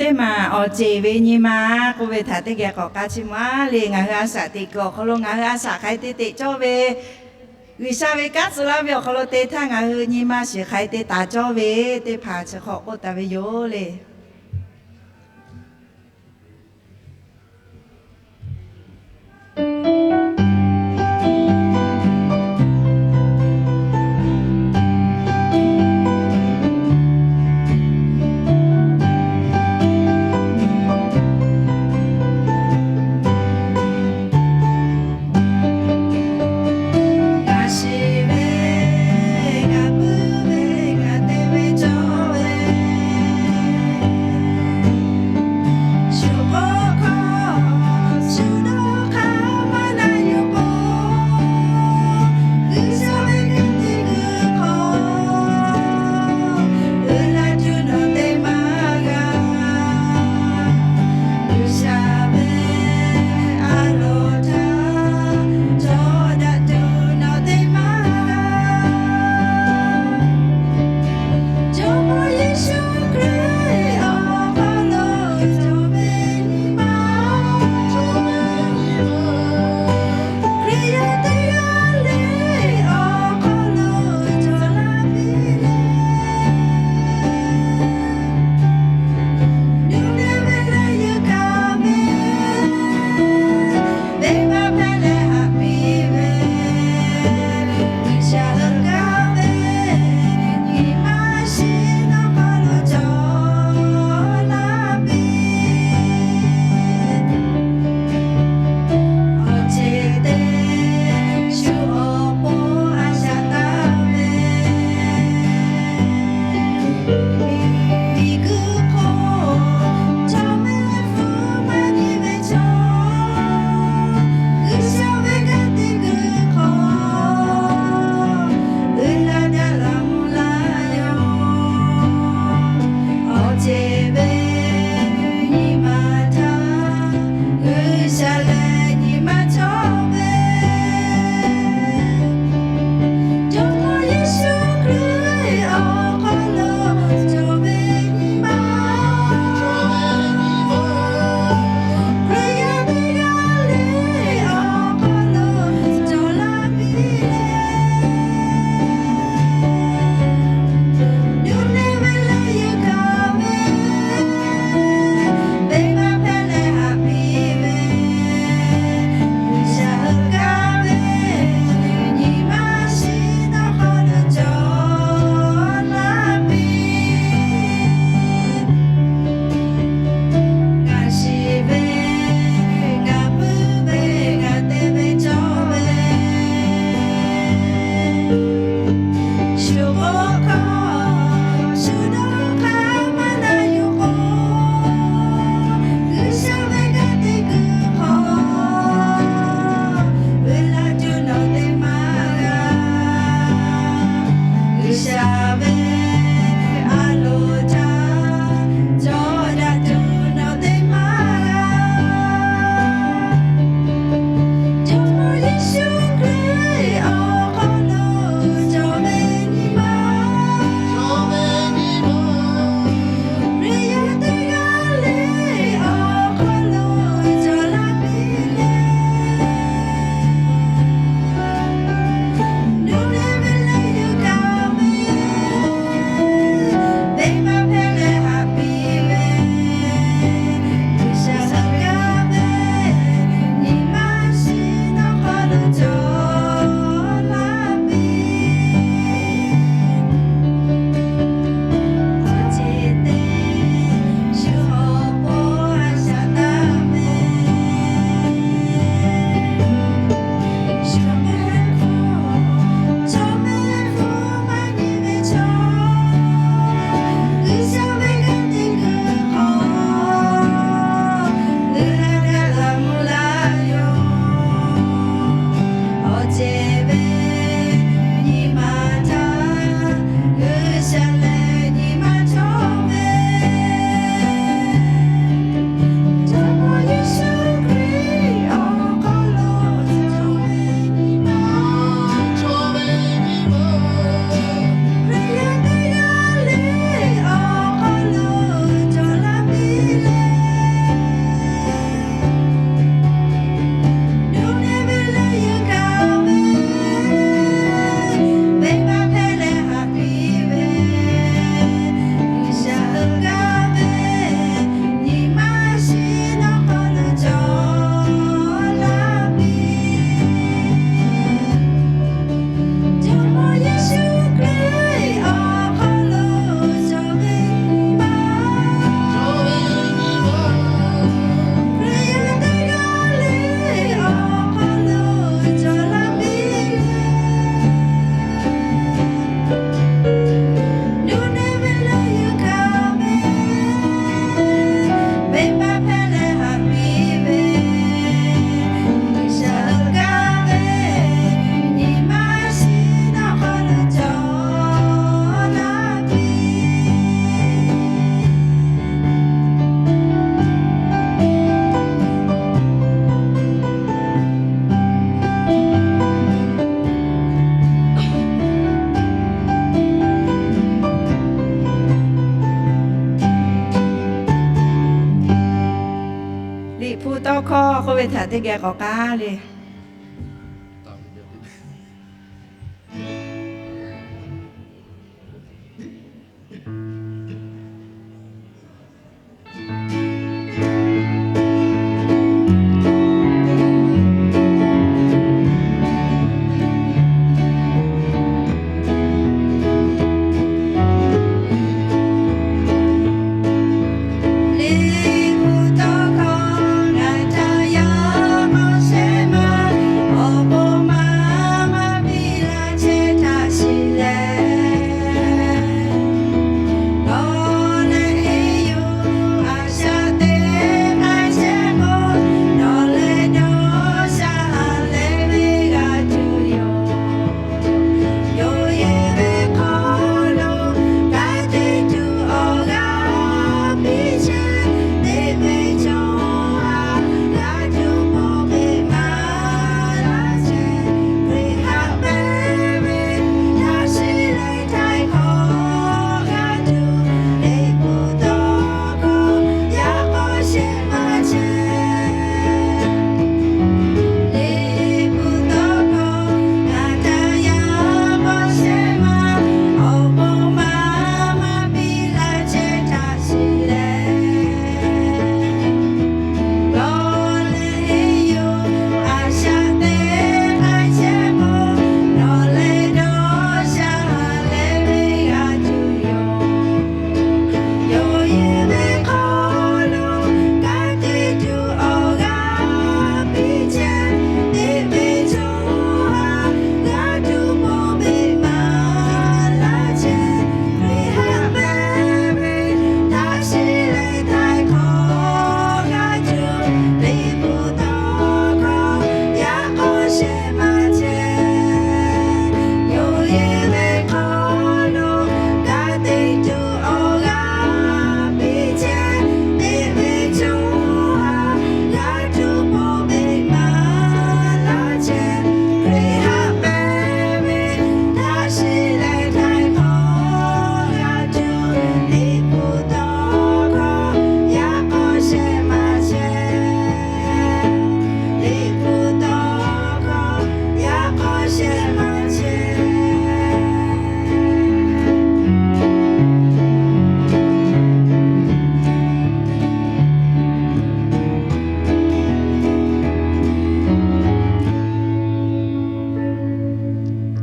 Teˇ maˬ awˬ ceˬ ve nyi ma k'oˆ ve htaꞈ teˇ geh k'awꞈ k'aˇ chiˇ mvuh-a le. Ngaˬ hui a shaꞈ teꞈ kuiˬ awˬ hk'aw lo ngaˬ hui a shaꞈ hk'aˬ hk'e te teꞈ cawˇ ve, G'uiˬsha ve kanˉ tcuh laˇ ve awˬ hk'aw lo te htaˇ ngaˬ hui nyi ma shiˍ hk'aˬ hk'e te taˍ cawˇ ve teˇ hpaˍ chi hk'awꞈ k'oˆ taˍ ve yoˬ le. htaꞈ teˇ geh k'awꞈ k'aˉ le.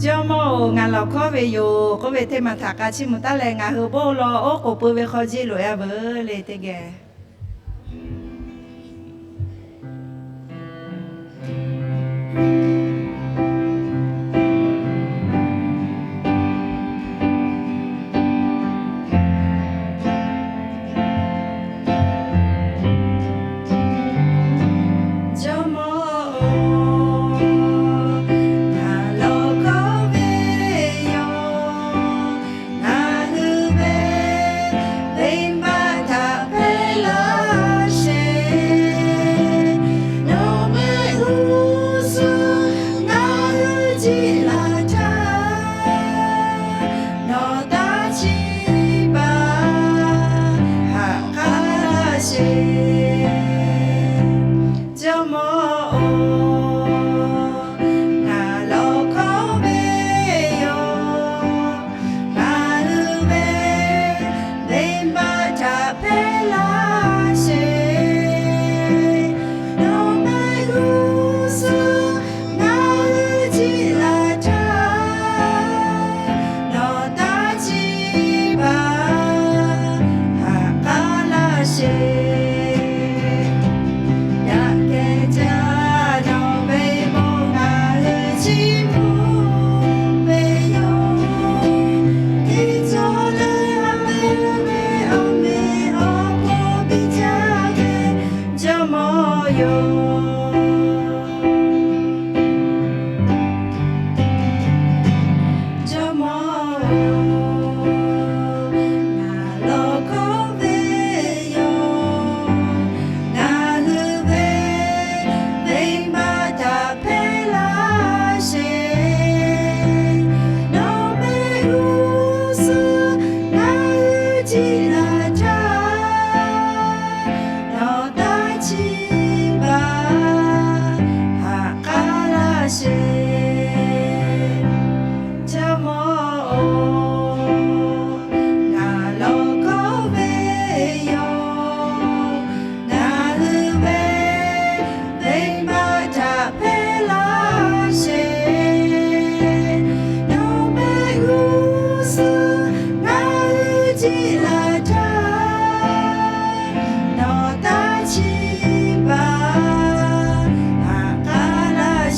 Jawˇmawˇ-oˬ, ngaˬ lawˬ hkawˇ ve yoˬ k'oˆ ve teˇ maˬ htaꞈ k'a chiˇ mvuh taˉ leh, ngaˬ hui bon lawˬ oˉ k'oˍ pui ve hk'aw jiˇ loꞈ-e a veuˬ le teˇ geh. Jawˇmawˇ-oˬ, ngaˬ lawˬ hkawˇ ve yoˬ. Ngaˬ hui ve venˇbaˆ htaꞈ hpehˇ laˇ sheˍ. Nawˬ ve g'uˇ suhˍ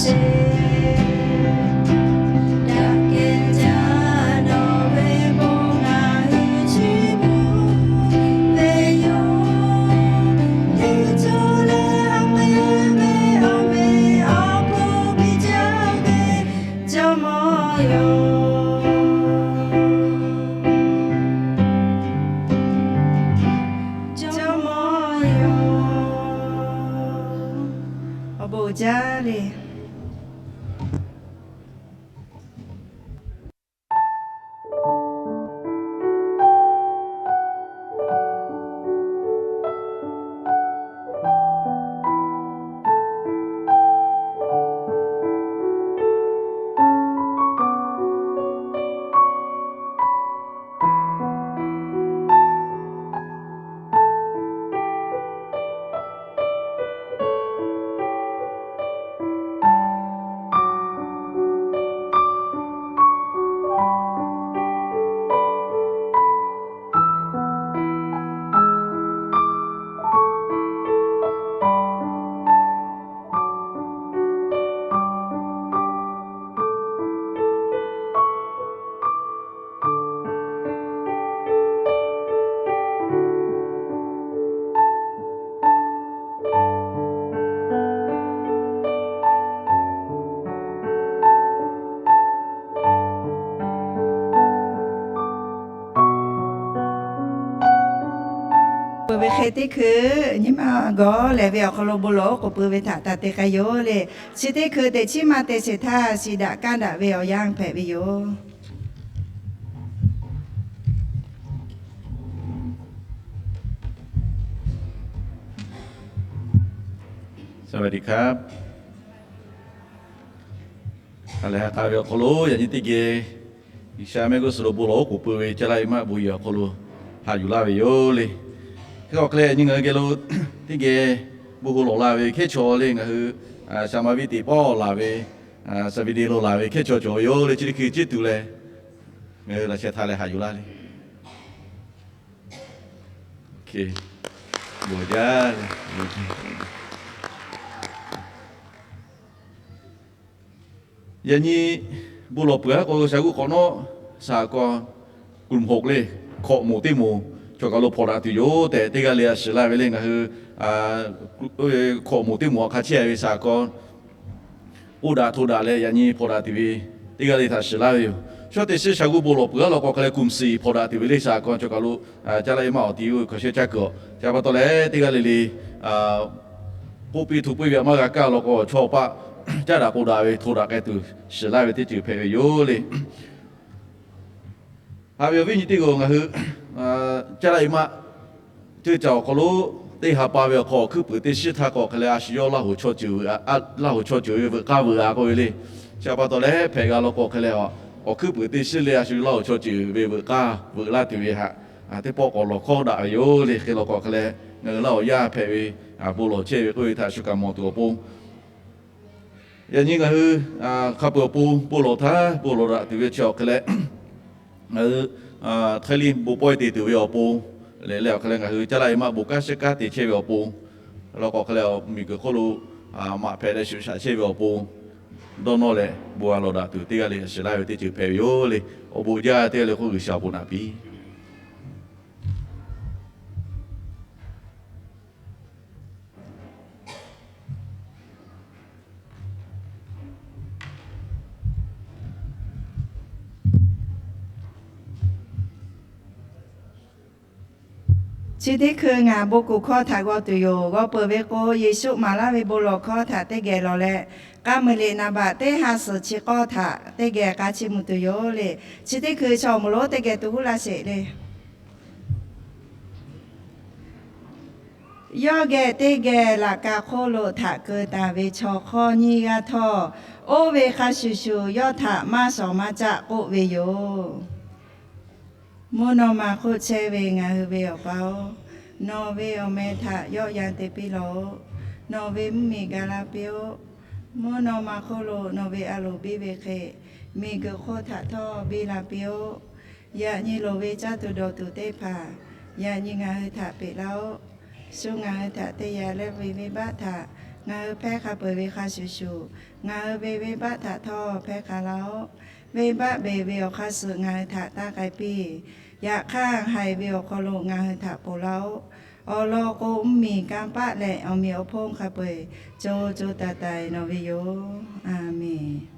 Daꞈ kehˬ jaˇ nawˬ ve bon ngaˬ hui chi mvuhˇ ve yoˬ. Teˇ cawˇ leh ha k'ai ve awˬ meꞈ awˬ hponˇ biˇ jaˇ ve Jawˇmawˇ yoˬ. Jawˇmawˇ yoˬ. Awˬ bon uiˍ jaˇ le. Peuˬ ve hk'e teˇ hkui nyi ma gawˬ lehˬ ve awˬ hk'aw lo bon lawˬ oˉ k'oˍ pui ve htaꞈ taˇ te k'ai yoˬ le. Chi teˇ hkui teꞈ chiˉ maˇ te sheˍ htaˇ, shiˍ daꞈ kanˉ daꞈ ve awˬ yanˇ hpehꞈ ve yoˬ. Saˍ vaˍ tiꞈ hkaˉ a lehˬ, ha k'a ve awˬ hk'aw lo yaꞈ nyi teˇ geh G'uiˬsha mehˆ g'uˇ suhˍ lo bon lawˬ oˉ k'oˍ pui ve Caˇ laˇ ve maˆ bon yehˬ awˬ hk'aw lo haꞈ yuˬ laˇ ve yoˬ le. Hk'e k'o hk'e leh yaꞈ nyi ngaˬ hui geh lo teˇ geh bon ho lawˬ la ve hkehˉ chaw le, ngaˬ hui Saˍ maˍ viˇ teꞈ pawˆ laˬ ve, Saˍ viˍ deˍ lo laˬ ve hkehˉ chaw cawˬ ve yoˬ le. Chi teˇ hkui ciˉ tuˬ leh ngaˬ hui laꞈ sheh htaꞈ leh haꞈ yuˬ laˇ le. Yaꞈ nyi bon lawˬ peuˬ aˉ k'o, shaˍ g'uˇ k'awꞈ nawˉ shaˍ kaw กลุ่มหก le, hkawꞈ moˍ teˇ moˍ chaw kaˬ lo hpawnˬ daꞈ tuˬ yoˬ tehꞈ teˇ g'aˇ le a shiˍ laˇ ve le. Ngaˬ hui hkawꞈ moˍ teˇ moˍ awˬ hk'a chehˇ ve shaˍ kaw k'oˆ daꞈ hto daꞈ leh yaꞈ nyi hpawnˬ daꞈ tuˬ ve teˇ g'aˇ le htaꞈ shiˍ laˇ ve yoˬ. Chaw teˇ shiˉ shaˍ g'uˇ bon lawˬ peuˬ aˉ law k'o hk'e leh กลุ่มสี่ hpawnˬ daꞈ tuˬ ve le shaˍ kaw chaw kaˬ lo Caˇ laˇ ve maˆ awˬ ti oˇ ve hkaw shehˇ caˇ kuiˬ awˬ. Chi pa taw leh teˇ g'aˇ le le k'oˆ piˇ hto piˇ ve a maˇ g'a kaˇ law k'o, chaw paˆ caˇ daꞈ k'oˆ daꞈ ve hto daꞈ k'ai tuˬ shiˍ laˇ ve teˇ ceuˬ hpehꞈ ve yoˬ le. Haꞈ ve awˬ viˉ nyi teˇ g'aˇ, ngaˬ hui Caˇ laˇ ve maˆ ceuˇ caˬ awˬ hk'aw lo teˇ ha pa ve awˬ hk'aw awˬ hkuiˉ puiˍ teˇ shiˉ htaˇ k'o hk'e leh a shu yawˇ Laˇ hoˍ chaw ceuˬ ve, Laˇ hoˍ chaw ceuˬ ve veuꞈ k'aˇ veuꞈ a k'oˆ ve le. Chi pa taw leh hpehꞈ g'a law k'o hk'e leh, awˬ hkuiˉ puiˍ teˇ shiˉ le a shu Laˇ hoˍ chaw ceuˬ ve veuꞈ k'aˇ veuꞈ laˇ tuˬ ve htaꞈ teˇ pawˆ k'awꞈ lawˬ hkawˉ daꞈ ve yoˬ le. Hk'e law k'o hk'e leh, ngaˬ hui Laˇ hoˍ yaˇ hpehꞈ ve bon lawˬ chehˇ ve k'oˆ ve htaꞈ shu kaꞈ mawˬ tuˬ awˬ pon, yaꞈ nyi ngaˬ hui hk'a peuˬ awˬ pon bon lawˬ htaˇ bon lawˬ daꞈ tuˬ ve chi awˬ hk'e leh, ngaˬ hui htaiˇ liˇ bon pawehˇ te tuˬ ve awˬ pon lehˬ, leh awˬ hk'e leh ngaˬ hui Caˇ laˇ ve maˆ bon kanˉ shiˉ kanˉ te chehˇ ve awˬ pon, law k'o hk'e leh miˬguiˬ hk'oˆ lo maꞈ hpehꞈ leh shuˍ shaꞈ chehˇ ve awˬ pon, dawˇ nawˇ leh bon a lawˬ daꞈ tuˬ teˇ g'aˇ le shiˍ laˇ ve teˇ ceuˬ hpehꞈ ve yoˬ le. Awˬ bon jaˇ teˇ g'aˇ le k'oˆ G'uiˬsha awˬ bon naꞈ piˇ. Chi teˇ hkui ngaˬ bon kuˬ hkawˇ htaꞈ g'aw tuˬ yoˬ. G'aw peuˬ ve k'o, Yeˍsuˆ maˍ laˇ ve bon lawˬ hkawˇ htaꞈ teˇ geh lawˬ leh, k'a muiˬ liꞈ naˍ baꞈ teˇ ha suhˍ chi k'awˇ htaꞈ teˇ geh k'a chiˇ mvuh tuˬ yoˬ le. Chi teˇ hkui chaw moˍ lonˉ teˇ geh tuˬ huˉ laˇ sheˍ le. Yawˇ geh teˇ geh laꞈ ka hk'oˆ lo htaꞈ keu taˍ ve chaw hk'awˇ nyiˇ g'aˇ htawˇ, oˇ ve hk'a shuˍ shuˍ yawˇ htaꞈ maˇ shawˍ maˇ caˆ k'oˆ ve yoˬ. Mvuhˇ naw ma hk'oˆ chehˇ ve ngaˬ hui ve Awˬ pa-oˬ, nawˬ ve awˬ meh htaꞈ yawˆ yan te piˇ lawˬ-oꞈ. Nawˬ ve mvuhˇmiˬ ga laˇ piˇ-oˆ. Mvuhˇ naw ma hk'oˆ lo nawˬ ve a loˍ biˇ ve hk'e, miˬguiˬ hk'oˆ htaꞈ htawˇ biˇ la piˇ-oˆ. Yaꞈ nyi loˍ ve caˇ tuˬ dawˬ tuˬ teˇ hpaˍ yaꞈ nyi ngaˬ hui htaꞈ peꞈ laˇ-oˆ. Shu ngaˬ hui htaꞈ te yaꞈ leh ve venˇbaˆ htaꞈ Ngaˬ hui hpehˇ hk'a peu-eˬ ve hk'a shuˍ shuˍ, ngaˬ hui ve venˇbaˆ htaꞈ htawˇ hpehˇ hk'a laˇ-oˆ. Venˇbaˆ beˬ ve awˬ hk'aˇ suh ngaˬ hui htaꞈ taˇ k'ai piˇ. Yaꞈ hk'aˇ, haiˬ ve awˬ hk'aw lo ngaˬ hui htaꞈ ponˬ laˇ-oˆ. Awˬ lawn k'o, mvuhˇmiˬ kanˇ paˆ leh awˬ meꞈ awˬ hponˇ hk'a peu-eˬ co co taiˍ taiˍ nawˬ ve yoˬ. A menˬ.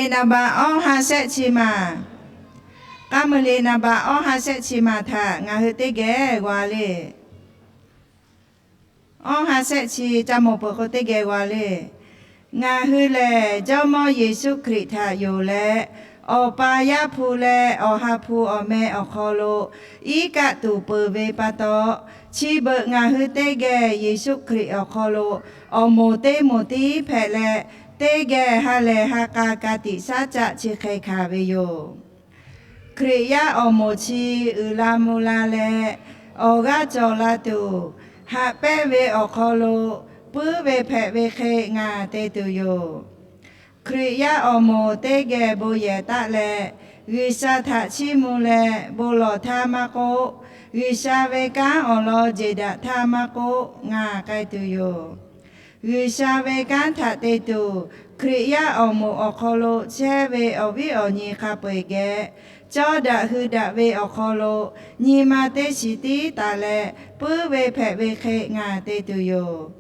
Liꞈ naˍ baꞈ awˇ ha shehˆ chi maˬ, k'aˉ meuꞈ liꞈ naˍ baꞈ awˇ ha shehˆ chi maˬ htaꞈ ngaˬ hui teˇ geh g'a le. Awˇ ha shehˆ chi ca mawˬ peuˬ k'o teˇ geh g'a le. Ngaˬ hui lehˬ Jawˇmawˇ Yeˍsuˆ Hkriꞈ htaꞈ yonˍ leh, Awˬ pa Yaˇ hpu leh Awˬ ha hpu awˬ meh awˬ hk'aw lo iˉ kaˆ tuˬ peuˬ ve pa taw, chi beuꞈ ngaˬ hui teˇ geh Yeˍsuˆ Hkriꞈ awˬ hk'aw lo awˬ moˍ teˇ moˍ tiˉ hpehꞈ leh, teˇ geh ha lehˬ ha k'a ka tiꞈ shaˉ caˆ chi hk'e hkanˍ ve yoˬ. Hkriꞈ yaˇ awˬ moˍ chi uiˍ la mvuh la leh, awˬ g'aˇ cawˬ la tuˬ, haꞈ pehnˇ ve awˬ hk'aw lo puiˉ ve hpehꞈ ve hk'e ngaˬ te tuˬ yoˬ. Hkriꞈ yaˇ awˬ moˍ teˇ geh bon yehˬ taˆ leh, G'uiˬsha htaꞈ chiˇ mvuh leh bon lawˬ htaˇ maˇ k'oˆ, G'uiˬsha ve kanˉ awˬ lawn jeˬ daꞈ htaˇ maˇ k'oˆ, ngaˬ k'ai tuˬ yoˬ. G'uiˬsha ve kanˉ htaꞈ te tuˬ, Hkriꞈ yaˇ awˬ moˍ awˬ hk'aw lo chehˇ ve awˬ viˉ awˬ nyi hk'a peu-eˬ geh, cawˇ daꞈ hui daꞈ ve awˬ hk'aw lo nyi ma teˇ shiˍ tiˉ taˍ leh, puiˉ ve hpehꞈ ve hk'e ngaˬ te tuˬ yoˬ.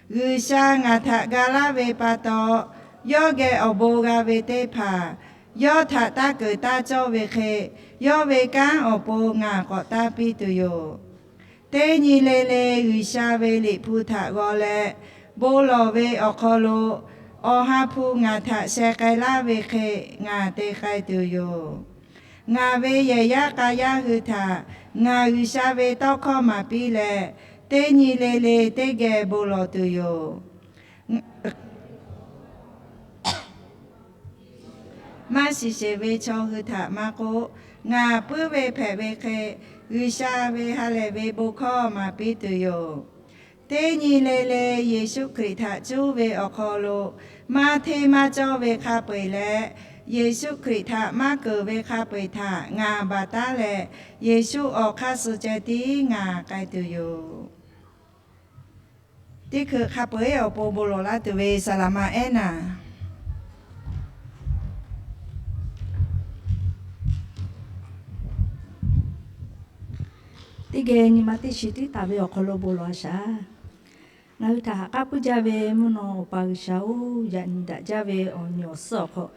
G'uiˬsha ngaˬ htaꞈ ga laˇ ve pa taw, yawˇ geh awˬ bon g'a ve teˇ hpaˍ yawˇ htaꞈ taˇ keunˍ taˇ cawˇ ve hk'e, yawˇ ve kanˉ awˬ pon ngaˬ k'awꞈ taˇ piˇ tuˬ yoˬ. Teˇ nyi le le G'uiˬsha ve Liꞈ hpu htaꞈ g'aw leh, bon lawˬ ve awˬ hk'aw lo Awˬ ha hpu ngaˬ htaꞈ sheh k'ai laˇ ve hk'e ngaˬ te k'ai tuˬ yoˬ. Ngaˬ ve yehˬ yaˇ k'a yaˇ hui htaꞈ ngaˬ G'uiˬsha ve tawˇ hkawˇ maˍ piˇ leh, teˇ nyi le le teˇ geh bon lawˬ tuˬ yoˬ. Maˇ shiˍ sheˍ ve chaw hui htaꞈ maˇ k'oˆ, ngaˬ puiˉ ve hpehꞈ ve hk'e G'uiˬsha ve ha lehˬ ve bon hkawˇ maˍ piˇ tuˬ yoˬ. Teˇ nyi le le Yeˍsuˆ Hkriꞈ htaꞈ cuˇ ve awˬ hk'aw lo maˇ hteˇ maˇ cawˇ ve hk'a peu-eˬ leh, Yeˍsuˆ Hkriꞈ htaꞈ maˇ keunˍ ve hk'a peu-eˬ htaꞈ ngaˬ baˬ taˉ leh, Yeˍsuˆ awˬ hk'aˇ suh ceh tiˉ ngaˬ k'ai tuˬ yoˬ. Teˇ hkui hk'a peu-eˬ awˬ pon bon lawˬ laˇ tuˬ ve saˍ laˍ ma ehˉ naˍ. Teˇ geh nyi ma teˇ shiˍ tiˉ taˍ ve awˬ hk'aw lo bon lawˬ a shaˍ. Ngaˬ hui htaꞈ ha k'aˉ puiˉ jaˇ ve mvuhˇ naw Awˬ pa G'uiˬsha-oˬ, yaꞈ nyi daꞈ jaˇ ve awˬ nyi awˬ suhˉ awˬ hk'aw,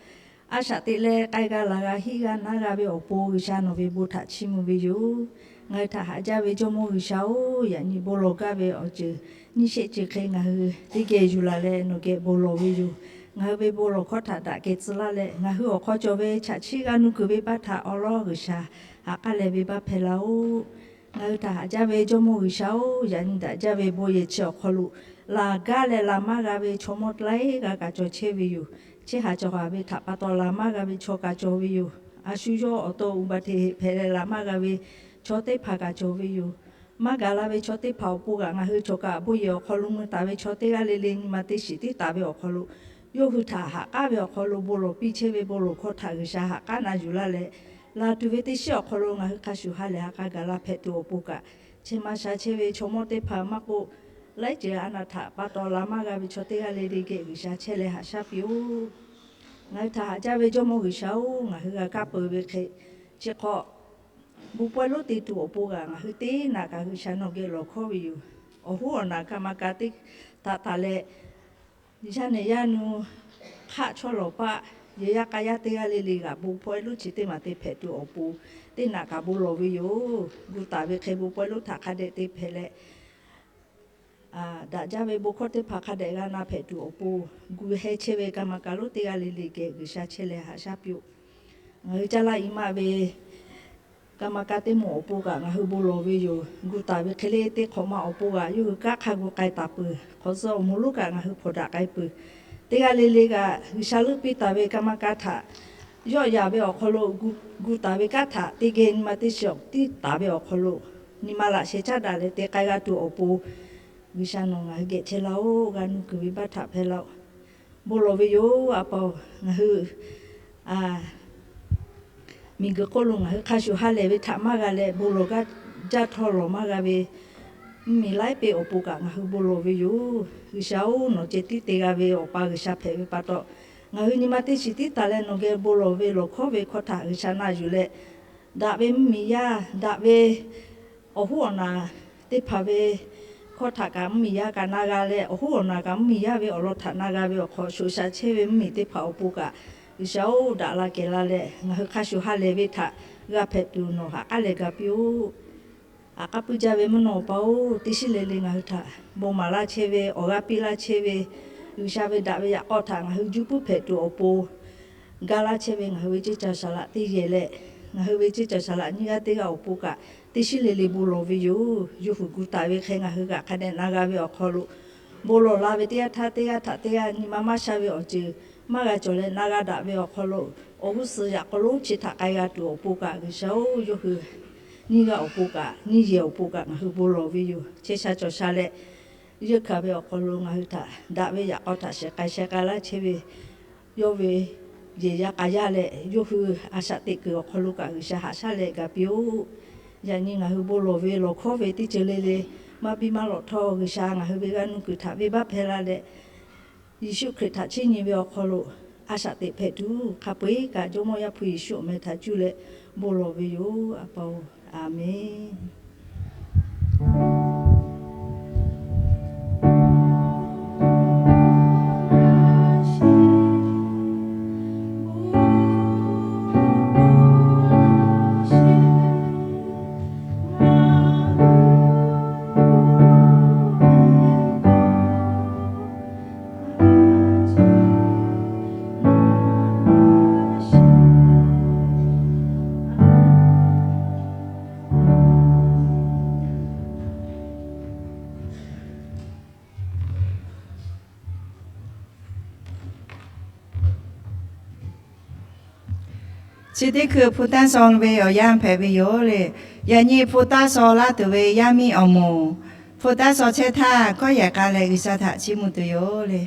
a shaꞈ teꞈ leh k'ai g'a laˬ g'a hiˆ g'a naˉ g'a ve awˬ pon G'uiˬsha nawˬ ve bon htaꞈ chiˇ mvuh ve yoˬ. Ngaˬ hui htaꞈ haꞈ jaˇ ve Jawˇmawˇ G'uiˬsha-oˬ, yaꞈ nyi bon lawˬ gaˇ ve awˬ ceuˬ nyiˇ shehˆ ceuˬ hk'e ngaˬ hui teˇ geh yuˬ laˬ leh nawˬ geh bon lawˬ ve yoˬ. Ngaˬ hui ve bon lawˬ hkawˇ htaꞈ daꞈ kehˬ tcuh laˇ leh, ngaˬ hui awˬ hk'aw cawˬ ve chaꞈ chiˆ g'aˇ nuˇ kuiˬ venˇbaˆ htaꞈ awˉ lawˉ G'uiˬsha ha k'aˉ leh venˇbaˆ hpehˇ laˇ-oˆ. Ngaˬ hui htaꞈ haꞈ jaˇ ve Jawˇmawˇ G'uiˬsha-oˬ, yaꞈ nyi daꞈ jaˇ ve bon yehˬ chi awˬ hk'aw lo laˬ gaˇ leh laˬ maˇ g'a ve chaw mawˇ laiˉ g'aˇ kaꞈ cawˬ chehˇ ve yoˬ. Chehˇ haˍ cawˬ haˍ ve htaꞈ pa taw laˬ maˇ g'a ve chaw kaꞈ cawˬ ve yoˬ. A shu yawˇ awˬ to uˍ baˬ hteꞈ heꞈ hpehꞈ leh laˬ maˇ g'a ve chaw teˇ hpaˍ kaꞈ cawˬ ve yoˬ. Maˇ gaˬ la ve chaw teˇ hpaˍ awˬ pon kaꞈ ngaˬ hui cawˬ kaꞈ bon yehˬ awˬ hk'aw lo mui taˍ ve chaw teˇ g'aˇ le le nyi ma teˇ shiˍ tiˉ taˍ ve awˬ hk'aw lo, yawˇ hui htaꞈ ha k'aˉ ve awˬ hk'aw lo bon lawˬ piˇ chehˇ ve bon lawˬ hkawˇ htaꞈ G'uiˬsha ha k'aˉ na yuˬ laˇ leh, laˬ tuˬ ve teˇ shiˉ awˬ hk'aw lo ngaˬ hui hk'a shuˍ ha lehˬ ha k'a gaˬ la hpehꞈ tuˬ awˬ pon kaꞈ, chehˇ maˇ sha chehˇ ve chaw mawˇ teˇ hpaˍ maˇ k'oˆ, laiˉ ceuˬ a naˍ htaꞈ pa taw laˬ maˇ g'a ve chaw teˇ g'aˇ le le geh G'uiˬsha chehˇ leh haꞈ shaˉ piˇ-oˆ. Ngaˬ hui htaꞈ haꞈ jaˇ ve Jawˇmawˇ G'uiˬsha-oˬ, ngaˬ hui g'a kaˇ peuˬ ve hk'e, chi hk'awꞈ bon pawehˇ lonˉ te tuˬ awˬ pon kaꞈ ngaˬ hui teˇ naꞈ kaꞈ G'uiˬsha nawˬ geh lawˬ hkawˉ ve yoˬ. Awˬ hoˉ awˬ naˬ kaꞈ maˇ ka teˇ htaꞈ taˍ leh, yaˇ nehˬ yaˇ nu hk'aˆ chawˇ lawˬ paˆ, yehˬ yaˇ k'a yaˇ teˇ g'aˇ le le g'aꞈ bon pawehˇ lonˉ chi teˇ maˬ te hpehꞈ tuˬ awˬ pon, teˇ naꞈ kaꞈ bon lawˬ ve yoˬ. Gu taˍ ve hk'e bon pawehˇ lonˉ htaꞈ hk'a dehꞈ te hpehꞈ leh, daꞈ jaˇ ve bon hkawˇ teˇ hpaˍ hk'a dehꞈ g'a na hpehꞈ tuˬ awˬ pon, gu heh chehˇ ve kaˇ maˇ ka lonˉ teˇ g'aˇ le le geh G'uiˬsha chehˇ leh haꞈ shaˉ piˇ-oˆ. Ngaˬ hui caˇ laˇ i maˆ ve kaˇ maˇ ka teˇ moˍ awˬ pon kaꞈ ngaˬ hui bon lawˬ ve yoˬ. Gu taˍ ve hk'e le teˇ hk'awꞈ ma awˬ pon kaꞈ yawˇ hui kanˉ hk'a gu k'ai taˍ peuˬ. Hk'awꞈ suh awˬ moˍ lonˉ kaꞈ ngaˬ hui hpawnˬ daꞈ k'ai peuˬ. Teˇ g'aˇ le le kaꞈ G'uiˬsha leuˆ piˇ taˍ ve kaˇ maˇ ka htaꞈ yawˆ yan ve awˬ hk'aw lo, gu taˍ ve kanˉ htaꞈ teˇ geh nyi ma teˇ shiˍ tiˉ taˍ ve awˬ hk'aw lo, nyi ma laꞈ sheh caˉ daꞈ leh te k'ai g'a tuˬ awˬ pon, G'uiˬsha nawˬ ngaˬ hui geh chehˇ laˇ-oˆ. G'a nuˇ kuiˬ venˇbaˆ htaꞈ hpehˇ laˇ-oˆ. Bon lawˬ ve yoˬ. A pa-oˬ, ngaˬ hui miˬguiˬ hk'oˆ lo ngaˬ hui hk'a shuˍ ha lehˬ ve htaꞈ maˇ g'a leh bon lawˬ gaˇ jaˇ htawˇ lawˬ maˇ g'a ve mvuhˇmiˬ laiˉ peˇ awˬ pon kaꞈ ngaˬ hui bon lawˬ ve yoˬ. G'uiˬsha-oˬ, nawˬ ceh tiˉ te g'a ve Awˬ pa G'uiˬsha hpehꞈ ve pa taw, ngaˬ hui nyi ma teˇ shiˍ tiˉ taˍ leh nawˬ geh bon lawˬ ve lawˬ hkawˉ ve hkawˇ htaꞈ G'uiˬsha na yuˬ leh, daꞈ ve mvuhˇmiˬ yaˇ, daꞈ ve awˬ hoˉ awˬ naˬ teˇ hpaˍ ve hkawˇ htaꞈ kaꞈ mvuhˇmiˬ yaˇ kaꞈ na g'a leh, awˬ hoˉ awˬ naˬ kaꞈ mvuhˇmiˬ yaˇ ve awˬ lawn htaꞈ na g'a ve awˬ hk'aw, shoꞈ sha chehˇ ve mvuhˇmiˬ teˇ hpaˍ awˬ pon kaꞈ, G'uiˬsha-oˬ, daꞈ la kehˬ la leh ngaˬ hui hk'a shuˍ ha lehˬ ve htaꞈ g'a hpehꞈ tuˬ nawˬ ha k'aˉ leh ga piˇ-oˆ. Aꞈ k'aˉ puiˉ jaˇ ve mvuhˇ naw Awˬ pa-oˬ, teˇ shiˉ le le ngaˬ hui htaꞈ bon maˍ laˇ chehˇ ve, awˬ g'aˇ piˇ laˇ chehˇ ve, G'uiˬsha ve daꞈ ve yaꞈ k'aw htaꞈ ngaˬ hui juˇ puiˉ hpehꞈ tuˬ awˬ pon ga laˇ chehˇ ve ngaˬ hui ve ceˇ caˬ saˍ laꞈ teˇ yehˬ leh, ngaˬ hui ve ceˇ caˬ saˍ laꞈ nyiˇ g'aˇ teˇ g'aˇ awˬ pon kaꞈ, teˇ shiˉ le le bon lawˬ ve yoˬ. Yawˇ hui gu taˍ ve hk'e ngaˬ hui g'aꞈ hk'a dehꞈ na g'a ve awˬ hk'aw lo, bon lawˬ la ve teˇ g'aˇ htaˇ teˇ g'aˇ htaꞈ teˇ g'aˇ nyi ma maˇ sha ve awˬ ceuˬ maˇ g'a cawˬ leh na g'a daꞈ ve awˬ hk'aw lo, awˬ g'uˇ suhˍ yaꞈ k'aw lonˉ chi htaꞈ k'ai g'a tuˬ awˬ pon kaꞈ G'uiˬsha-oˬ, yawˇ hui nyiˇ g'aˇ awˬ pon kaꞈ nyiˇ yehˬ awˬ pon kaꞈ ngaˬ hui bon lawˬ ve yoˬ. Chehˇ sha cawˬ sha leh, yeunˇ hkanˍ ve awˬ hk'aw lo ngaˬ hui htaꞈ daꞈ ve yaꞈ k'aw htaꞈ shehˍ k'ai sheh k'ai laˇ chehˇ ve, yawˇ ve yehˬ yaˇ k'a yaˇ leh yawˇ hui a shaꞈ teꞈ kuiˬ awˬ hk'aw lo kaꞈ G'uiˬsha haꞈ shaˉ leh gaˬ piˇ-oˆ. Yaꞈ nyi ngaˬ hui bon lawˬ ve lawˬ hkawˉ ve teˇ ceuˬ le le maˇ biˇ maˇ lawꞈ htawˇ, G'uiˬsha ngaˬ hui ve g'aˇ nuˇ kuiˬ htaꞈ venˇbaˆ hpehˇ laˇ leh, Yeˍsuˆ Hkriꞈ htaꞈ chiˇ nyi ve awˬ hk'aw lo a shaꞈ teꞈ hpehꞈ tuˬ hk'a peu-eˬ kaꞈ Jawˇmawˇ Yaˇ hpu Yeˍsuˆ awˬ meh htaꞈ cuˇ leh bon lawˬ ve yoˬ, A pa-oˬ. Aˍmenˍ. Chi teˇ hkui hpu taˇ shaw ve awˬ yanˇ hpehꞈ ve yoˬ le. Yaꞈ nyi hpu taˇ shaw laˇ tuˬ ve yaˇ miˇ awˬ moˍ, hpu taˇ shaw chehˇ htaˇ kawˆ yehˬ k'a leh G'uiˬsha htaꞈ chiˇ mvuh tuˬ yoˬ le.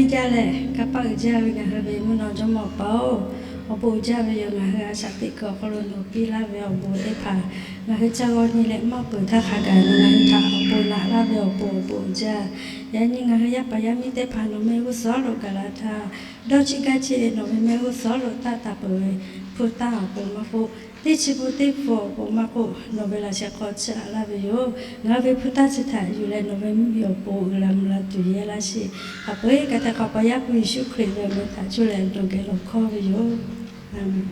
Jaˇ leh kanˇ paˆ uiˍ jaˇ ve ngaˬ hui ve mvuhˇ naw jawˇmawˇ Awˬ pa-oˬ, awˬ bon uiˍ jaˇ ve yoˬ. Ngaˬ hui a shaꞈ teꞈ kuiˬ awˬ hk'aw lo nawˬ piˇ laˇ ve awˬ bon teˇ hpaˍ ngaˬ hui ca g'aw nyi leh maˇ peuˬ htaˇ hk'a gaˬ nawˬ ngaˬ hui htaꞈ awˬ bon naꞈ laˇ ve awˬ pon awˬ bon uiˍ jaˇ. Yaꞈ nyi ngaˬ hui yaˇ paˍ yaˇ miˇ teˇ hpaˍ nawˬ mehˆ g'uˇ suhˍ awˉ lo gaˬ la htaˇ, dawˇ chiˆ gaˇ chiˆ leh nawˬ ve mehˆ g'uˇ suhˍ awˉ lo taˆ taˍ peuˬ ve hpu tanˇ awˬ pon maˇ k'oˆ, teˇ chi pun teˇ pun awˬ pon maˇ k'oˆ, nawˬ ve laꞈ sheh hk'aw chiˇ aꞈ laˇ ve yoˬ. Ngaˬ hui ve hpu tanˇ chi htaꞈ yuˬ leh nawˬ ve mvuhˇmiˬ awˬ pon uiˍ la mvuh la tuˬ yehˇ laˇ sheˍ. Hk'a peu-eˬ ka te k'awꞈ pa Yaˇ hpu Yeˍsuˆ Hkriꞈ ve awˬ meh htaꞈ cuˇ leh dawˬ geh lawˬ hkawˇ ve yoˬ. Aˍmenˍ.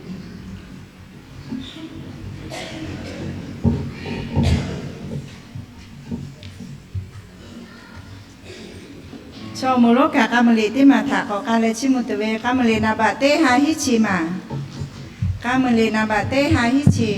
Chaw moˍ lonˉ kaꞈ k'a muiˬ liꞈ teˇ maˬ htaꞈ k'awꞈ k'a leh chiˇ mvuh tuˬ ve, k'a muiˬ liꞈ naˍ baꞈ teˇ ha hiˉ chi maˬ. K'a muiˬ liꞈ naˍ baꞈ teˇ ha hiˉ chi.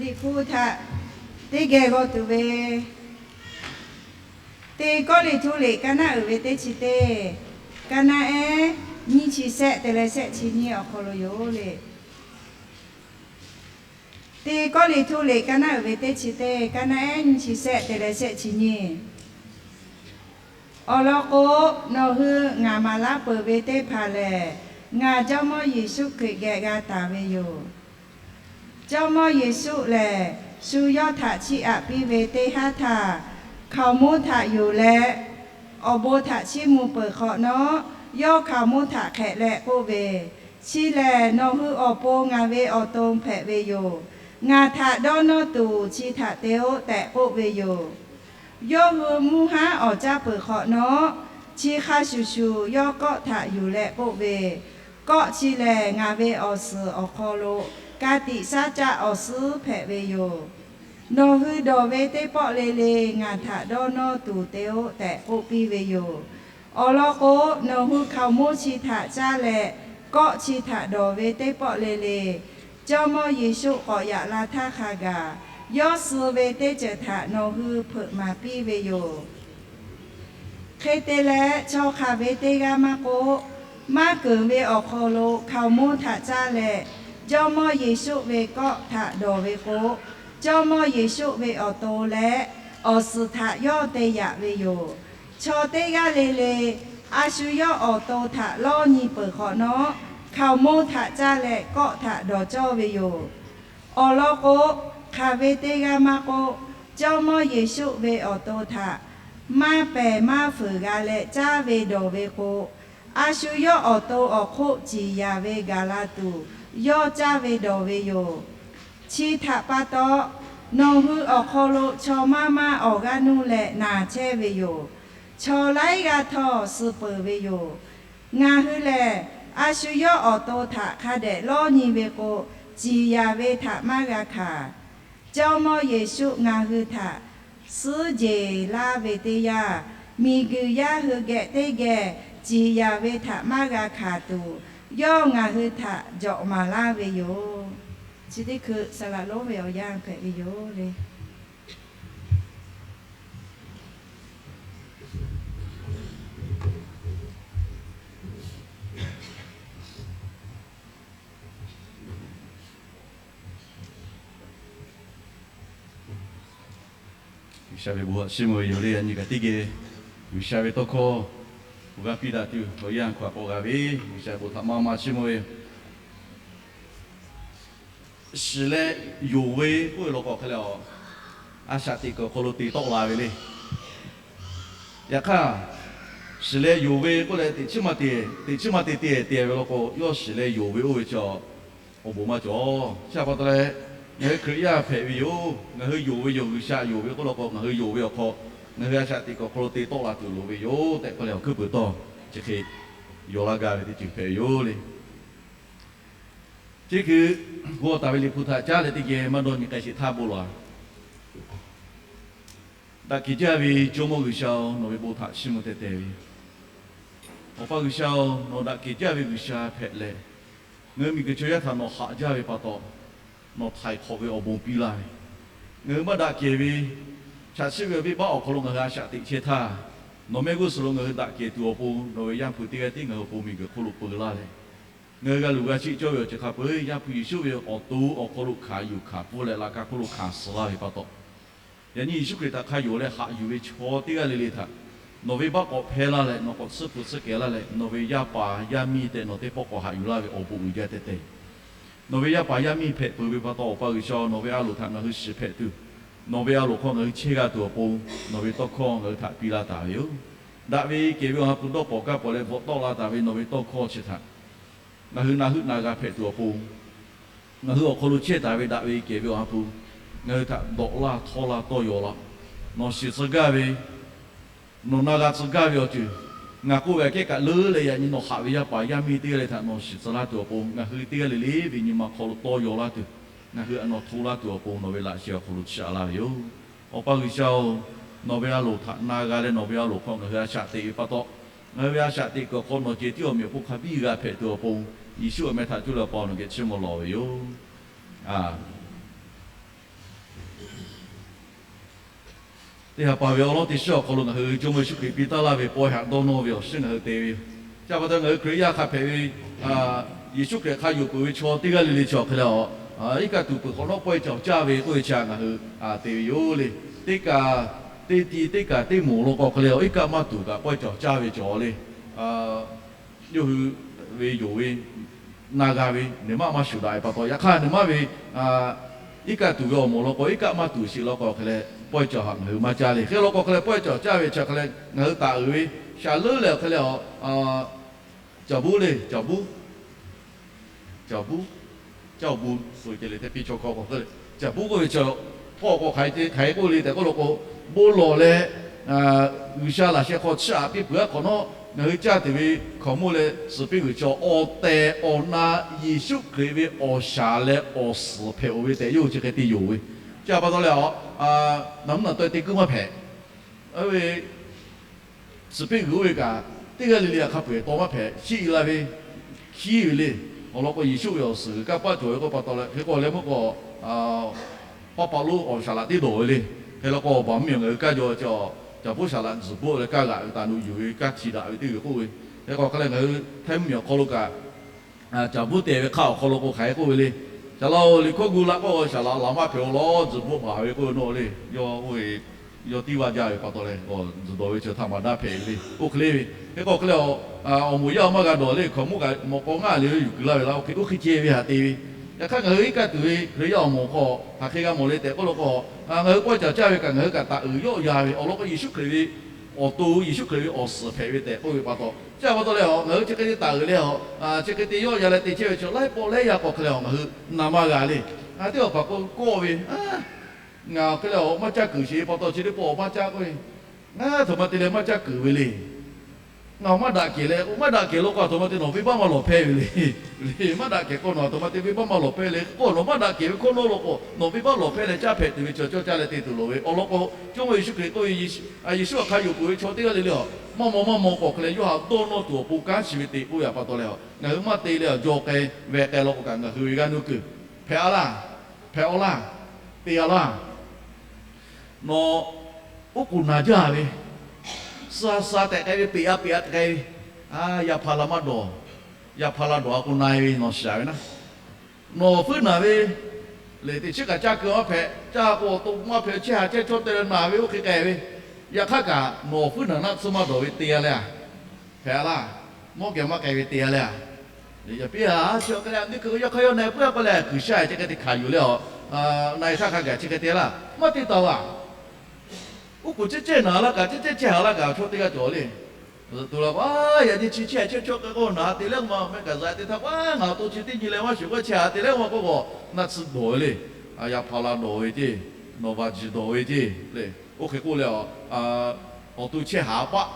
Liꞈ hpu htaꞈ teˇ geh g'aw tuˬ ve, Teˇ Kawˇrenˍhtuˆ liꞈ ka naˆ uiˍ ve teˇ chi teˇ, ka naˆ ehˉ nyiˇ chi shehˆ te leh shehˆ chi nyiˇ awˬ hk'aw lo yoˬ le. Teˇ Kawˇrenˍhtuˆ liꞈ ka naˆ uiˍ ve teˇ chi teˇ, ka naˆ ehˉ nyiˇ chi shehˆ te leh shehˆ chi nyiˇ. Awˬ lawn k'o, nawˬ hui ngaˬ maˍ laˇ peuˬ ve teˇ hpaˍ lehˬ, ngaˬ Jawˇmawˇ Yeˍsuˆ Hkriꞈ geh g'a taˍ ve yoˬ. Jawˇmawˇ Yeˍsuˆ lehˬ, shu yawˇ htaꞈ chiˇ aꞈ piˇ ve teˇ haˉ htaˇ, hkaoˍmonˇ htaꞈ yonˍ leh, awˬ bon htaꞈ chiˇ mvuh peuˬ hk'awꞈ nawˉ, yawˇ hkaoˍmonˇ htaꞈ hk'ehꞈ leh k'oˆ ve, Chi lehˬ nawˬ hui awˬ pon ngaˬ ve awˬ to hpehꞈ ve yoˬ. Ngaˬ htaꞈ dawˇ nawˇ tuˬ chi htaꞈ te-oˆ tehꞈ k'oˆ ve yoˬ. Yawˇ hui mvuhˇ haˉ awˍ caˇ peuˬ hk'awꞈ nawˉ, chi hk'a shuˍ shuˍ yawˇ kawˆ htaꞈ yuˬ leh k'oˆ ve, Kawˆ chi lehˬ ngaˬ ve awˬ suhˍ awˬ hk'aw lo ka tiꞈ shaˉ caˆ awˬ suhˉ hpehꞈ ve yoˬ. Nawˬ hui dawˬ ve teˇ pawˆ le le ngaˬ htaꞈ dawˇ nawˇ tuˬ te-oˆ tehꞈ k'oˆ piˇ ve yoˬ. Awˬ lawn k'o, nawˬ hui hkaoˍmonˇ chi htaꞈ caˇ leh kawˆ chi htaꞈ dawˬ ve teˇ pawˆ le le, Jawˇmawˇ Yeˍsuˆ k'awꞈ yaꞈ la htaˇ hk'a gaˬ, yawˇ suh ve teˇ ceuˬ htaꞈ nawˬ hui hpeuꞈ maˍ piˇ ve yoˬ. Hk'e te leh, chaw hk'aˬ ve teˇ g'aˇ maˇ k'oˆ, maˇ keunˍ ve awˬ hk'aw lo hkaoˍmonˇ htaꞈ caˇ leh, Jawˇmawˇ Yeˍsuˆ ve kawˆ htaꞈ dawˬ ve k'o, Jawˇmawˇ Yeˍsuˆ ve awˬ to leh awˬ suhˍ htaꞈ yawˇ te yaꞈ ve yoˬ. Chaw teˇ g'aˇ le le a shu yawˇ awˬ to htaꞈ lawˇ nyi peuˬ hk'awꞈ nawˉ, hkaoˍmonˇ htaꞈ caˇ leh kawˆ htaꞈ dawˬ cawˇ ve yoˬ. Awˬ lawn k'o, hk'aˬ ve teˇ g'aˇ maˇ k'oˆ, Jawˇmawˇ Yeˍsuˆ ve awˬ to htaꞈ maˇ pehˬ maˇ fuiˍ g'a leh caˇ ve dawˬ ve k'o, a shu yawˇ awˬ to awˬ hk'oˆ ciˍ yanˍ ve gaˬ la tuˬ yawˇ caˇ ve dawˬ ve yoˬ. Chi htaꞈ pa taw, nawˬ hui awˬ hk'aw lo chaw maˇ maˇ awˬ g'aˇ nuˇ leh naˬ chehˇ ve yoˬ. Chaw laiˉ g'aˇ htawˇ suh peuˬ ve yoˬ. Ngaˬ hui lehˬ, a shu yawˇ awˬ to htaꞈ hk'a dehꞈ lawˇ nyi ve k'o, ciˍ yanˍ ve htaꞈ maˇ g'a hkanˍ. Jawˇmawˇ Yeˍsuˆ ngaˬ hui htaꞈ suhˉ jeˬ laˇ ve teˇ yanˇ, miˬguiˬ yaˇ hui geh teˇ geh ciˍ yanˍ ve htaꞈ maˇ g'a hkanˍ tuˬ, yawˇ ngaˬ hui htaꞈ jawꞈ maˍ laˇ ve yoˬ. Chi teˇ hkui saˍ laꞈ lonˉ ve awˬ yanˇ hpehꞈ ve yoˬ le. G'uiˬsha ve bon htaꞈ chiˇ mvuh ve yoˬ le. Yaꞈ nyi kaꞈ teˇ geh G'uiˬsha ve tawˇ hkawˇ awˬ g'aˇ piˇ daꞈ tuˬ awˬ yanˇ hkawˇ k'awꞈ g'a ve, G'uiˬsha bon htaꞈ maˇ maˇ chiˇ mvuh ve yoˬ. Shiˍ leh yonˍ ve k'oˆ ve law k'o hk'e le, a shaꞈ teꞈ kuiˬ awˬ hk'aw lo te tawˆ la ve le. Yaꞈ hk'aˇ, shiˍ leh yonˍ ve k'oˆ leh teꞈ chiˉ maˇ te, teꞈ chiˉ maˇ te te te ve law k'o, yawˇ shiˍ leh yonˍ ve oˇ ve chi awˬ bon maˇ cawˬ. Chi htaꞈ pa taw leh, ngaˬ hui Hkriꞈ yaˇ hpehꞈ ve yoˬ. Ngaˬ hui yonˍ ve yoˬ, G'uiˬsha yonˍ ve k'oˆ law k'o, ngaˬ hui yonˍ ve awˬ hk'aw ngaˬ hui a shaꞈ teꞈ kuiˬ awˬ hk'aw lo te tawˆ la tuˬ loˍ ve yoˬ tehꞈ k'oˆ leh awˬ hkuiˉ puiˍ tawˇ chi hk'e yaw laˇ gaˇ ve teˇ ceuˬ hpehꞈ ve yoˬ le. Chi hk'e g'aw taˍ ve Liꞈ hpu htaꞈ caˉ leh teˇ geh maˇ dawˇ nyi k'ai sheˍ htaˇ bon lawˬ. Daꞈ kehˬ jaˇ ve Jawˇmawˇ G'uiˬsha-oˬ, nawˬ ve bon htaꞈ chiˇ mvuh teh teh ve yoˬ. Awˬ pa G'uiˬsha-oˬ, nawˬ daꞈ kehˬ jaˇ ve G'uiˬsha hpehꞈ leh, ngaˬ hui miˬguiˬ chaw yaˇ htaꞈ nawˬ haꞈ jaˇ ve pa taw, nawˬ htaiˍ hk'awꞈ ve awˬ bon piˇ laˇ ve, ngaˬ hui maˇ daꞈ kehˬ ve chaꞈ chiˆ ve venˇbaˆ awˬ hk'aw lo ngaˬ hui a shaꞈ teꞈ chehˇ htaˇ, nawˬ mehˆ g'uˇ suhˍ lo ngaˬ hui daꞈ kehˬ tuˬ awˬ pon nawˬ ve Yaˇ hpu teˇ g'aˇ tiˉ ngaˬ hui awˬ pon miˬguiˬ hk'oˆ lo peu laˇ leh, ngaˬ hui g'a luˬ g'a chiˆ cawˇ ve awˬ ceuˬ hk'a peu-eˬ Yaˇ hpu Yeˍsuˆ ve awˬ to awˬ hk'aw lo hkanˍ yuˬ hkanˍ pfuhˇ leh laꞈ ka hk'oˆ lo hkanˍ suh laˇ ve pa taw, yaꞈ nyi Yeˍsuˆ Hkriꞈ htaꞈ hk'a yonˍ leh haꞈ yuˬ ve chaw teˇ g'aˇ le le htaꞈ nawˬ ve baˆ k'awꞈ hpehˇ laˇ leh, nawˬ k'awꞈ tsuhˇ hpu tsuhˇ kehˬ laˇ leh, nawˬ ve yaˇ paˍ yaˇ miˇ tehꞈ nawˬ teˇ pawˆ k'awꞈ haꞈ yuˬ laˇ ve awˬ bon uiˍ jaˇ teh teh. Nawˬ ve yaˇ paˍ yaˇ miˇ hpehꞈ peuˬ ve pa taw, Awˬ pa G'uiˬsha, nawˬ ve a loˍ htaꞈ ngaˬ hui shiˍ hpehꞈ tuˬ, nawˬ ve a loˍ hk'aw ngaˬ hui chehˇ g'a tuˬ awˬ pon, nawˬ ve tawˇ hkawˇ ngaˬ hui htaꞈ piˇ laˇ taˍ ve yoˬ. Daꞈ ve kehˬ ve awˬ ha hpu dawˇ k'awꞈ kaˇ peuˬ leh bvuhꞈ tawˆ la taˍ ve nawˬ ve tawˇ hkawˇ chi htaꞈ ngaˬ hui na heuˆ na g'a hpehꞈ tuˬ awˬ pon, ngaˬ hui awˬ hk'aw lo chehˇ taˍ ve daꞈ ve kehˬ ve awˬ ha hpu ngaˬ hui htaꞈ dawꞈ laˇ htawˇ laˇ tawˇ yaw laˇ. Nawˬ shiˍ tcuh gaˇ ve, nawˬ na g'a tcuh gaˇ ve awˬ ceuˬ, ngaˬ k'oˆ ve aꞈ kehˉ kaꞈ leuˉ leh yaꞈ nyi nawˬ haꞈ ve yaˇ paˍ yaˇ miˇ teˇ g'aˇ le htaꞈ nawˬ shiˍ tcuh laˇ tuˬ awˬ pon, ngaˬ hui teˇ g'aˇ le le ve nyi ma hk'aw lo tawˇ yaw laˇ tuˬ, ngaˬ hui a nawˬ hto laˇ tuˬ awˬ pon nawˬ ve laꞈ sheh awˬ hk'aw lo chiˇ aꞈ laˇ ve yoˬ. Awˬ pa G'uiˬsha-oˬ, nawˬ ve a loˍ htaꞈ na g'a leh nawˬ ve a loˍ hk'aw ngaˬ hui a shaꞈ teꞈ ve pa taw, ngaˬ hui ve a shaꞈ teꞈ kuiˬ awˬ hk'aw nawˬ ceh tiˉ awˬ meꞈ awˬ hponˇ hk'a biˇ g'a hpehꞈ tuˬ awˬ pon, Yeˍsuˆ awˬ meh htaꞈ cuˇ leh Awˬ pa nawˬ geh chiˇ mvuh lawˬ ve yoˬ. Teˇ ha pa ve awˬ lawn teˇ shiˉ awˬ hk'aw lo ngaˬ hui Jawˇmawˇ Yeˍsuˆ Hkriꞈ piˇ taˉ laˇ ve pawehˇ haꞈ dawˇ nawˇ ve awˬ shiˉ ngaˬ hui te ve yoˬ. Chi pa taw ngaˬ hui Hkriꞈ yaˇ hk'a hpehꞈ ve Yeˍsuˆ Hkriꞈ hk'a yonˍ peuˬ ve chaw teˇ g'aˇ le le chi awˬ hk'e leh, iˉ kaˆ tuˬ peuˬ hk'awꞈ nawˉ pawehˇ cawˬ caˇ ve k'oˆ ve chi ngaˬ hui te ve yoˬ le. Teˇ kaꞈ teˇ ti teˇ kaꞈ teˇ moˍ law k'o hk'e leh, iˉ kaˆ maˇ tuˬ kaꞈ pawehˇ cawˬ caˇ ve cawˬ le. Yawˇ hui ve yonˍ ve na g'a ve, neˬ maˆ maˇ shuˍ daꞈ ve pa taw, yaꞈ hk'aˇ neˬ maˆ ve iˉ kaˆ tuˬ ve awˬ moˍ law k'o, iˉ kaˆ maˇ tuˬ sheˍ law k'o hk'e leh, pawehˇ cawˬ htaꞈ ngaˬ hui maˇ caˇ le. Hk'e law k'o hk'e leh pawehˇ cawˬ caˇ ve chi hk'e leh ngaˬ hui taˍ uiˍ ve shaˍ leuˉ leh awˬ hk'e leh a, caˍ buˉ le, caˍ buˉ, caˍ buˉ, caˇ awˬ bu, suh ceh le, teˇ piˇ chaw hkawˇ k'o hk'e le, caˍ buˉ k'oˆ ve chi hk'aw k'o hk'aˬ hk'e k'oˆ le tehꞈ k'oˆ lo k'o, bon lawˬ leh G'uiˬsha laꞈ sheh hk'aw chiˇ aꞈ piˇ peuˬ aˉ hk'awꞈ nawˉ, ngaˬ hui caˇ tuˬ ve hkaoˍmonˇ leh suhˍ piˇ g'uiˬ chi awˬ tehˬ awˬ na Yeˍsuˆ Hkriꞈ ve awˬ shaˍ leh awˬ suhˍ hpehꞈ-oˬ ve tehꞈ yawˇ hui chi hk'e te yonˍ ve. Chi pa taw leh a, naˬ mvuhˇ naˬ taweh te kuiˉ maˇ hpehꞈ. Oˇ ve suhˍ piˇ g'uiˬ oˇ ve kaꞈ, teˇ g'aˇ le le aꞈ hk'a peu-eˬ taw maˇ hpehꞈ, chiˇ la ve, hkiˉ ve le. Awˬ lawn k'o, Yeˍsuˆ ve awˬ suhˍ g'uiˬ kanˇ paˆ cawˬ ve k'oˆ pa taw leh, hk'e k'o leh meuˇ k'o, paˇ paˍ lonˉ awˬ shaˍ laꞈ teˇ dawˬ ve le. Hk'e law k'o, awˬ baˬ mvuhˇmiˬ ngaˬ hui kaˇ jaw ca, caˍ buˉ shaˍ laꞈ tzuhˬ bvuhˆ leh kaˇ g'aꞈ ve taˍ nuꞈ yuˬ ve kaˇ hti daꞈ ve teˇ g'uiˬ k'oˆ ve. Hk'e k'o hk'e leh ngaˬ hui hteˇ mvuhˇmiˬ awˬ hk'aw lo kaꞈ, caˍ buˉ te ve hk'aˇ awˬ hk'aw lo k'o hk'aˬ hk'e k'oˆ ve le. Shaˍ laꞈ-oˬ, liꞈ hkawˇ gu la k'o, shaˍ laꞈ laˬ maˇ hpehꞈ-oˬ lawˬ, tzuhˬ bvuhˆ baˬ ve k'oˆ ve nawˇ le. Yawˇ oˇ ve, yawˇ tiˇ vaˇ jaˇ ve pa taw leh, tzuhˬ dawˬ ve chi htaꞈ maˍ daˇ hpehꞈ ve le. Oˇ hk'e le ve, hk'e k'o hk'e leh a, awˬ moˍ yaˇ maˇ g'a dawˬ le, hkaoˍmonˇ kaꞈ mawꞈ k'aw ngaˇ le ve yuˬ kuiˬ laˇ ve laˇ, oˇ hk'e oˇ hk'e ceh ve htaꞈ te ve. Yaꞈ hk'aˇ ngaˬ hui iˉ kaˆ tuˬ ve Hkriꞈ yaˇ awˬ moˍ hk'aw hk'aˬ hk'e g'a mawˬ le tehꞈ k'oˆ lo k'o, ngaˬ hui pawehˇ cawˬ caˇ ve kaꞈ ngaˬ hui kaꞈ taˍ uiˍ yawˆ yan ve awˬ lawn k'o, Yeˍsuˆ Hkriꞈ ve awˬ to, Yeˍsuˆ Hkriꞈ ve awˬ suhˍ hpehꞈ ve tehꞈ k'oˆ ve pa taw, chi pa taw leh a, ngaˬ hui chi hk'e te taˍ uiˍ leh a, chi hk'e te yawˆ yan leh te chehˇ ve chi laiˉ pawˆ laiˉ yaˇ k'o hk'e leh a, ngaˬ hui na maˇ g'a le. Teˇ hpaˍ hpaˍ k'o kawˆ ve, ngaˬ awˬ hk'e leh a maˇ caˇ kuiˬ sheˍ pa taw chi teˇ pawˆ maˇ caˇ k'oˆ ve, ngaˬ aˬ htoꞈ ma te leh maˇ caˇ kuiˬ ve le. Ngaˬ maˇ daꞈ kehˬ leh, maˇ daꞈ kehˬ law k'o aˬ htoꞈ ma te nawˬ venˇbaˆ maˇ lawˬ hpehˇ ve le. Le, maˇ daꞈ kehˬ k'o nawˬ aˬ htoꞈ ma te venˇbaˆ maˇ lawˬ hpehˇ le k'o, nawˬ maˇ daꞈ kehˬ ve hkawˇ nawˉ law k'o, nawˬ venˇbaˆ lawˬ hpehˇ leh caˇ hpehꞈ tuˬ ve chi cawˇ caˇ leh te tuˬ loˍ ve awˬ lawn k'o, Jawˇmawˇ Yeˍsuˆ Hkriꞈ k'oˆ ve, Yeˍsuˆ hk'a yonˍ peuˬ ve chaw teˇ g'aˇ le le a, maˇ maw maˇ maw k'o hk'e leh yawˇ htaꞈ dawˇ nawˇ tuˬ awˬ pon kanˉ chi ve te k'oˆ ve pa taw leh a, ngaˬ hui maˇ te leh a jaw k'ai veh k'ai law k'o kaꞈ ngaˬ hui ve g'aˇ nuˇ kuiˬ hpehꞈ a laˇ, hpehꞈ a laˇ, te a laˇ. Nawˬ oˉ k'oˍ naˍ jaˇ ve, suh a suh tehꞈ k'ai ve, peꞈ a peꞈ a tehꞈ k'ai ve, a, yaˇ hpaˇ la maˇ dawˬ, yaˇ hpaˇ la dawˬ a k'o na-e ve nawˬ shiˍ ve naˉ. Nawˬ fuiˉ naˍ ve, lehˬ teꞈ chiˉ kaꞈ caˇ keu maˇ hpehꞈ, caˇ k'o awˬ to maˇ hpehꞈ, chehˇ haꞈ chehˇ chaw te leh naˍ ve oˇ hk'e k'ai ve, yaꞈ hk'aˇ kaꞈ nawˬ fuiˉ naˍ naˆ tsuhˇ maˇ dawˬ ve te a leh a, hpehꞈ a laˇ, mawˇ geh maˇ k'ai ve te a leh a, yaꞈ piˇ a chi awˬ hk'e leh a, teˇ hkui yawˇ hk'aˇ yawˇ na-e puiˉ a k'o leh kuiˬ shaˇ chi hk'e te hkanˍ yuˬ leh a, na-e htaˇ hk'a gaˬ chi hk'e te laˇ, maˇ te taˍ vaˬ. Oˉ k'oˍ cehˇ cehˇ naˍ laˇ kaꞈ, cehˇ cehˇ cehˇ haꞈ laˇ kaꞈ chaw teˇ g'aˇ cawˬ le. Tuˬ la k'o, a, yaꞈ nyi chi chehˇ haꞈ chehˇ chaw k'ai k'o naˍ te leh ma meh kaꞈ za te htaˇ, a, ngaˬ awˬ to chi teˇ nyi leh maˇ shuˍ k'o chehˇ haꞈ te leh ma k'oˆ k'o, naˆ tsuhˇ dawˬ ve le. Yaˇ hpaˇ la dawˬ ve ceˇ, nawˬ vaˬ jiˬ dawˬ ve ceˇ le. Oˇ hk'e k'oˆ leh a, awˬ to chehˇ haꞈ paˆ,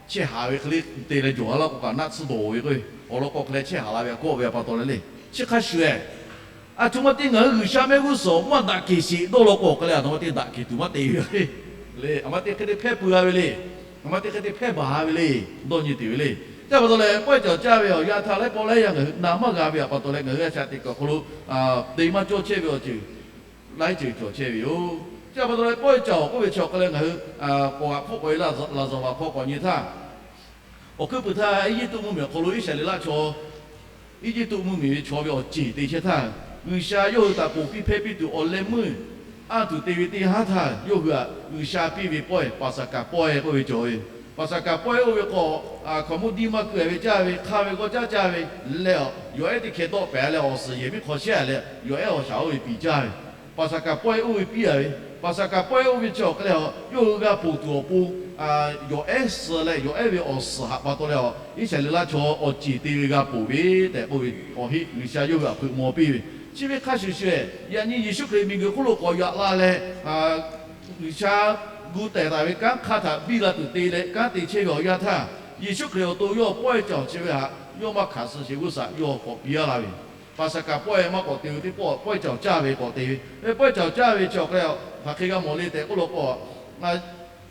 chehˇ haꞈ ve hk'e le te leh jawˬ a laˇ k'o kaꞈ naˆ tsuhˇ dawˬ ve k'o, awˬ lawn k'o hk'e leh chehˇ haꞈ la ve a kawˆ ve pa taw leh le. Chi hk'a shuˍ eh, aˬ htoꞈ ma te ngaˬ hui G'uiˬsha mehˆ g'uˇ suhˍ maˇ daꞈ kehˬ sheˍ dawˇ law k'o hk'e leh aˬ htoꞈ ma te daꞈ kehˬ tuˬ maˇ te ve le. Aˬ ma te hk'e te hpehˇ pui a ve le. Aˬ ma te hk'e te hpehˇ baˬ a ve le. Dawˇ nyi tuˬ ve le. Chi pa taw leh pawehˇ cawˬ caˇ ve awˬ yanˇ htaˇ laiˉ pawˆ laiˉ yaˇ ngaˬ hui na maˇ g'a ve pa taw leh ngaˬ hui a shaꞈ teꞈ kuiˬ awˬ hk'aw lo te maˇ cawˇ chehˇ ve awˬ ceuˬ laiˉ ceuˬ cawˬ chehˇ ve yoˬ. Chi pa taw leh pawehˇ cawˬ k'oˆ ve chi awˬ hk'e leh ngaˬ hui k'awꞈ g'aꞈ hpfuhˆ k'awꞈ e laˇ, laˍzaˍvaˍ hk'aw k'awꞈ nyi htaˇ, awˬ hkuiˉ puiˍ htaˇ Eˇjiˇtuꞈ mvuhˇmiˬ awˬ hk'aw lo Iˉsaˍreˍlaˆ chaw, Eˇjiˇtuꞈ mvuhˇmiˬ ve chaw ve awˬ ceˬ te chehˇ htaˇ, G'uiˬsha yawˇ hui htaꞈ ponˬ piˇ hpehˇ piˇ tuˬ awˬ leh meuˇ anˇ tuˬ te ve teˇ haˉ htaˇ, yawˇ hui htaꞈ G'uiˬsha piˇ ve pawehˇ Paˍsaˍhkaˍ pawehˇ k'oˆ ve cawˬ ve. Paˍsaˍhkaˍ pawehˇ oˇ ve k'o, hkaoˍmonˇ diˇ maˇ keu-a ve caˇ ve, hk'aˇ ve g'awˇ caˉ caˇ ve leh, yawˬ ehˉ teˇ hkeh dawˆ pehˍ leh awˬ suhˍ yehˬ miˉ hk'aw shehˉ-a leh yawˬ ehˉ awˬ shaˍ oˇ ve piˍ caˇ ve. Paˍsaˍhkaˍ pawehˇ oˇ ve piˇ-a ve. Paˍsaˍhkaˍ pawehˇ oˇ ve chi awˬ hk'e leh a, yawˇ hui g'a ponˬ tuˬ awˬ pon yawˬ ehˉ suh leh yawˬ ehˉ ve awˬ suhˍ htaꞈ pa taw leh a, Iˉsaˍreˍlaˆ chaw awˬ ceˬ te ve g'a ponˬ ve tehꞈ k'oˆ ve awˬ heˆ G'uiˬsha yawˇ hui htaꞈ hpeuꞈ maw piˇ ve. Chi ve hk'a shuˍ shuˍ, yaꞈ nyi Yeˍsuˆ Hkriꞈ miˬguiˬ hk'oˆ lo k'awꞈ yaꞈ la leh, G'uiˬsha gu tehˬ taˍ ve kanˉ hk'aˇ htaꞈ biˇ la tuˬ te leh kanˉ te chehˇ ve awˬ yanˇ htaˇ, Yeˍsuˆ Hkriꞈ awˬ to yawˇ pawehˇ cawˬ chi ve htaꞈ yawˇ maˇ hkanˍ suh sheˍ g'uˇ suhˍ yawˇ k'awꞈ piˇ-a la ve. Paˍsaˍhkaˍ pawehˇ maˇ k'awꞈ te ve teˇ pawˆ pawehˇ cawˬ caˇ ve k'awꞈ te ve. Pawehˇ cawˬ caˇ ve chi awˬ hk'e leh hk'aˬ hk'e g'a mawˬ le tehꞈ k'oˆ law k'o,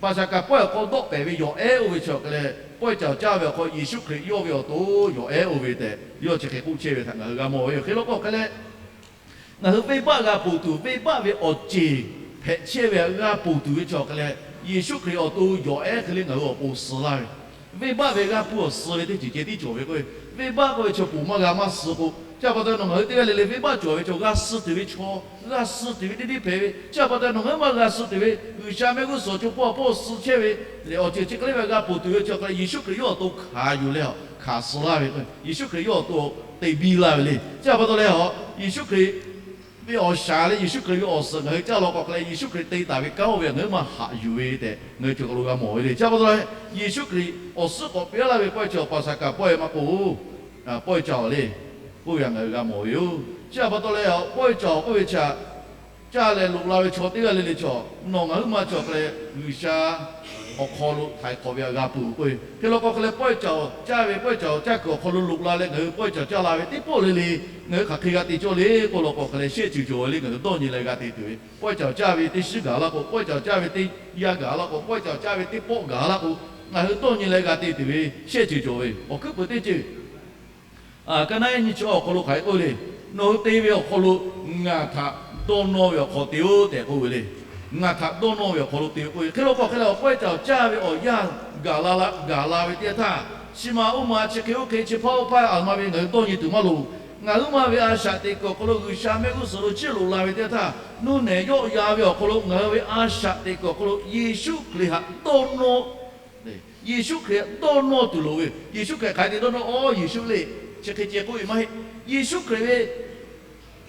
Paˍsaˍhkaˍ pawehˇ awˬ hk'aw dawˆ pehˍ ve yawˬ ehˉ oˇ ve chi awˬ hk'e leh pawehˇ cawˬ caˇ ve awˬ hk'aw Yeˍsuˆ Hkriꞈ yawˇ ve awˬ to yawˬ ehˉ oˇ ve tehꞈ yawˇ chi hk'e k'oˆ chehˇ ve htaꞈ ngaˬ hui g'a mawˬ ve yoˬ. Hk'e law k'o hk'e leh, ngaˬ hui venˇbaˆ g'a ponˬ tuˬ, venˇbaˆ ve awˬ ceˬ hpehꞈ chehˇ ve htaꞈ g'a ponˬ tuˬ ve chi awˬ hk'e leh, Yeˍsuˆ Hkriꞈ awˬ to yawˬ ehˉ hk'e le ngaˬ hui awˬ pon suh laˇ ve. Venˇbaˆ ve g'aˇ hpuˇ awˬ suh ve teˇ ceuˬ ceh tiˉ cawˬ ve k'o, venˇbaˆ k'oˆ ve chi ponˬ maˇ g'a maˇ suh k'o, chi pa taw nawˬ ngaˬ hui teˇ g'aˇ le le venˇbaˆ cawˬ ve chaw g'a suh tuˬ ve chaw, g'a suh tuˬ ve teˇ teˇ hpehꞈ ve, chi pa taw nawˬ ngaˬ hui maˇ g'a suh tuˬ ve G'uiˬsha mehˆ g'uˇ suhˍ awˬ co hpawˇ awˬ hpawˇ suh chehˇ ve lehˬ, awˬ ceuˬ chi hk'e le ve g'a ponˬ tuˬ ve chi awˬ hk'e leh Yeˍsuˆ Hkriꞈ yawˇ awˬ to hkanˍ yuˬ leh a hkanˍ suh laˇ ve k'o, Yeˍsuˆ Hkriꞈ yawˇ awˬ to te biˇ laˇ ve le. Chi pa taw leh a, Yeˍsuˆ Hkriꞈ ve awˬ shaˍ leh Yeˍsuˆ Hkriꞈ ve awˬ suhˍ ngaˬ hui caˇ law k'o hk'a leh, Yeˍsuˆ Hkriꞈ te taˍ ve kanˉ oˇ ve ngaˬ hui maˇ haꞈ yuˬ ve tehꞈ ngaˬ hui cawˬ kaˬ lo g'a mawˬ ve le. Chi pa taw leh, Yeˍsuˆ Hkriꞈ awˬ suhˉ k'awꞈ piˇ laˇ ve pawehˇ cawˬ, Paˍsaˍhkaˍ pawehˇ maˇ k'oˆ, pawehˇ cawˬ le, oˇ ve ngaˬ hui g'a mawˬ ve yoˬ. Chi pa taw leh, pawehˇ cawˬ k'oˆ ve chi htaꞈ caˇ leh loꞈ la ve chaw teˇ g'aˇ le le cawˬ, nawˬ ngaˬ huiˉ ma cawˬ k'ai leh G'uiˬsha awˬ hk'aw lo htaiˍ hk'awꞈ ve htaꞈ g'a peuˬ k'oˆ ve. Hk'e law k'o hk'a leh, pawehˇ cawˬ caˇ ve, pawehˇ cawˬ caˇ kuiˬ awˬ hk'aw lo loꞈ la leh ngaˬ hui pawehˇ cawˬ caˇ la ve teˇ pawˆ le le ngaˬ hui hk'aˬ hk'e g'a te cawˇ le k'oˆ law k'o hk'a leh, shehˆ ceuˬ cawˬ ve le ngaˬ hui dawˇ nyi leh g'a te tuˬ ve. Pawehˇ cawˬ caˇ ve teˇ shiˉ gaˬ laˇ k'o, pawehˇ cawˬ caˇ ve teˇ yanˇ gaˬ laˇ k'o, pawehˇ cawˬ caˇ ve teˇ pawˆ gaˬ laˇ k'o, ngaˬ hui dawˇ nyi leh g'a te tuˬ ve shehˆ ceuˬ cawˬ ve. Awˬ hkuiˉ peuˬ teˇ ceuˬ, ka naˉ nyi chi awˬ hk'aw lo hk'aˬ hk'e k'oˆ ve le. Nawˬ hui te ve awˬ hk'aw lo ngaˬ htaꞈ dawˇ nawˇ ve awˬ hk'aw te-oˬ tehꞈ k'oˆ ve le. Ngaˬ htaꞈ dawˇ nawˇ ve awˬ hk'aw lo te ve k'oˆ ve. Hk'e law k'o hk'a leh, awˬ pawehˇ cawˬ caˇ ve awˬ yanˇ gaˬ la, gaˬ la ve teˇ yanˇ htaˇ, chi ma oˇ ma chi hk'e oˇ hk'e chi hpaˇ oˇ hpaˇ aˬ ma ve ngaˬ hui dawˇ nyi tuˬ maˇ loˍ. Ngaˬ huiˉ ma ve a shaꞈ teꞈ kuiˬ awˬ hk'aw lo G'uiˬsha mehˆ g'uˇ suhˍ lo chiˇ loꞈ la ve teˇ yanˇ htaˇ, nuˇ nehˬ yawˆ yan ve awˬ hk'aw lo ngaˬ hui ve a shaꞈ teꞈ kuiˬ awˬ hk'aw lo Yeˍsuˆ Hkriꞈ htaꞈ dawˇ nawˇ Yeˍsuˆ Hkriꞈ dawˇ nawˇ tuˬ loˍ ve. Yeˍsuˆ Hkriꞈ hk'aˬ hk'e te dawˇ nawˇ, Awˬ, Yeˍsuˆ le, chi hk'e ceh k'oˆ ve maˇ heˆ. Yeˍsuˆ Hkriꞈ ve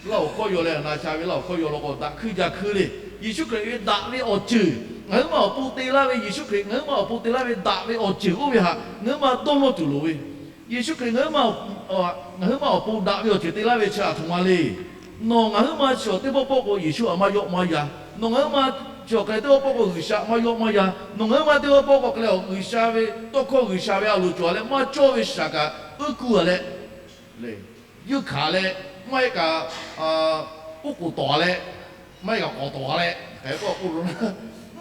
Laˇ hoˍ hkawˇ yaw leh, na sha ve Laˇ hoˍ hkawˇ yaw law k'o, daꞈ hkuiˇ ja hkuiˇ le. Yeˍsuˆ Hkriꞈ ve daꞈ ve awˬ ceuˬ ngaˬ huiˉ ma awˬ pon te laˇ ve, Yeˍsuˆ Hkriꞈ ngaˬ huiˉ ma awˬ pon te laˇ ve daꞈ ve awˬ ceuˬ oˇ ve htaꞈ ngaˬ huiˉ ma dawˇ nawˇ tuˬ loˍ ve. Yeˍsuˆ Hkriꞈ ngaˬ huiˉ ma, ngaˬ huiˉ ma awˬ pon daꞈ ve awˬ ceuˬ te laˇ ve chi aˬ htoꞈ ma le. Nawˬ ngaˬ huiˉ ma chi awˬ teˇ pawˆ pawˆ k'o Yeˍsuˆ htaꞈ maˇ yawˆ maˇ yan. Nawˬ ngaˬ huiˉ ma chi awˬ hk'e leh teˇ pawˆ pawˆ k'o G'uiˬsha maˇ yawˆ maˇ yan. Nawˬ ngaˬ huiˉ ma teˇ pawˆ pawˆ k'o hk'e leh G'uiˬsha ve tawˇ hkawˇ, G'uiˬsha ve a loˍ cawˬ leh maˇ cawˇ ve shaˍ kaꞈ uˉ kuˇ a leh, le, yuˇ hkanˍ leh, maˇ heˆ kaꞈ uˉ k'oˍ tawˍ leh, maˇ heˆ kaꞈ k'awꞈ tawˍ leh, hk'e k'oˆ k'oˆ lo,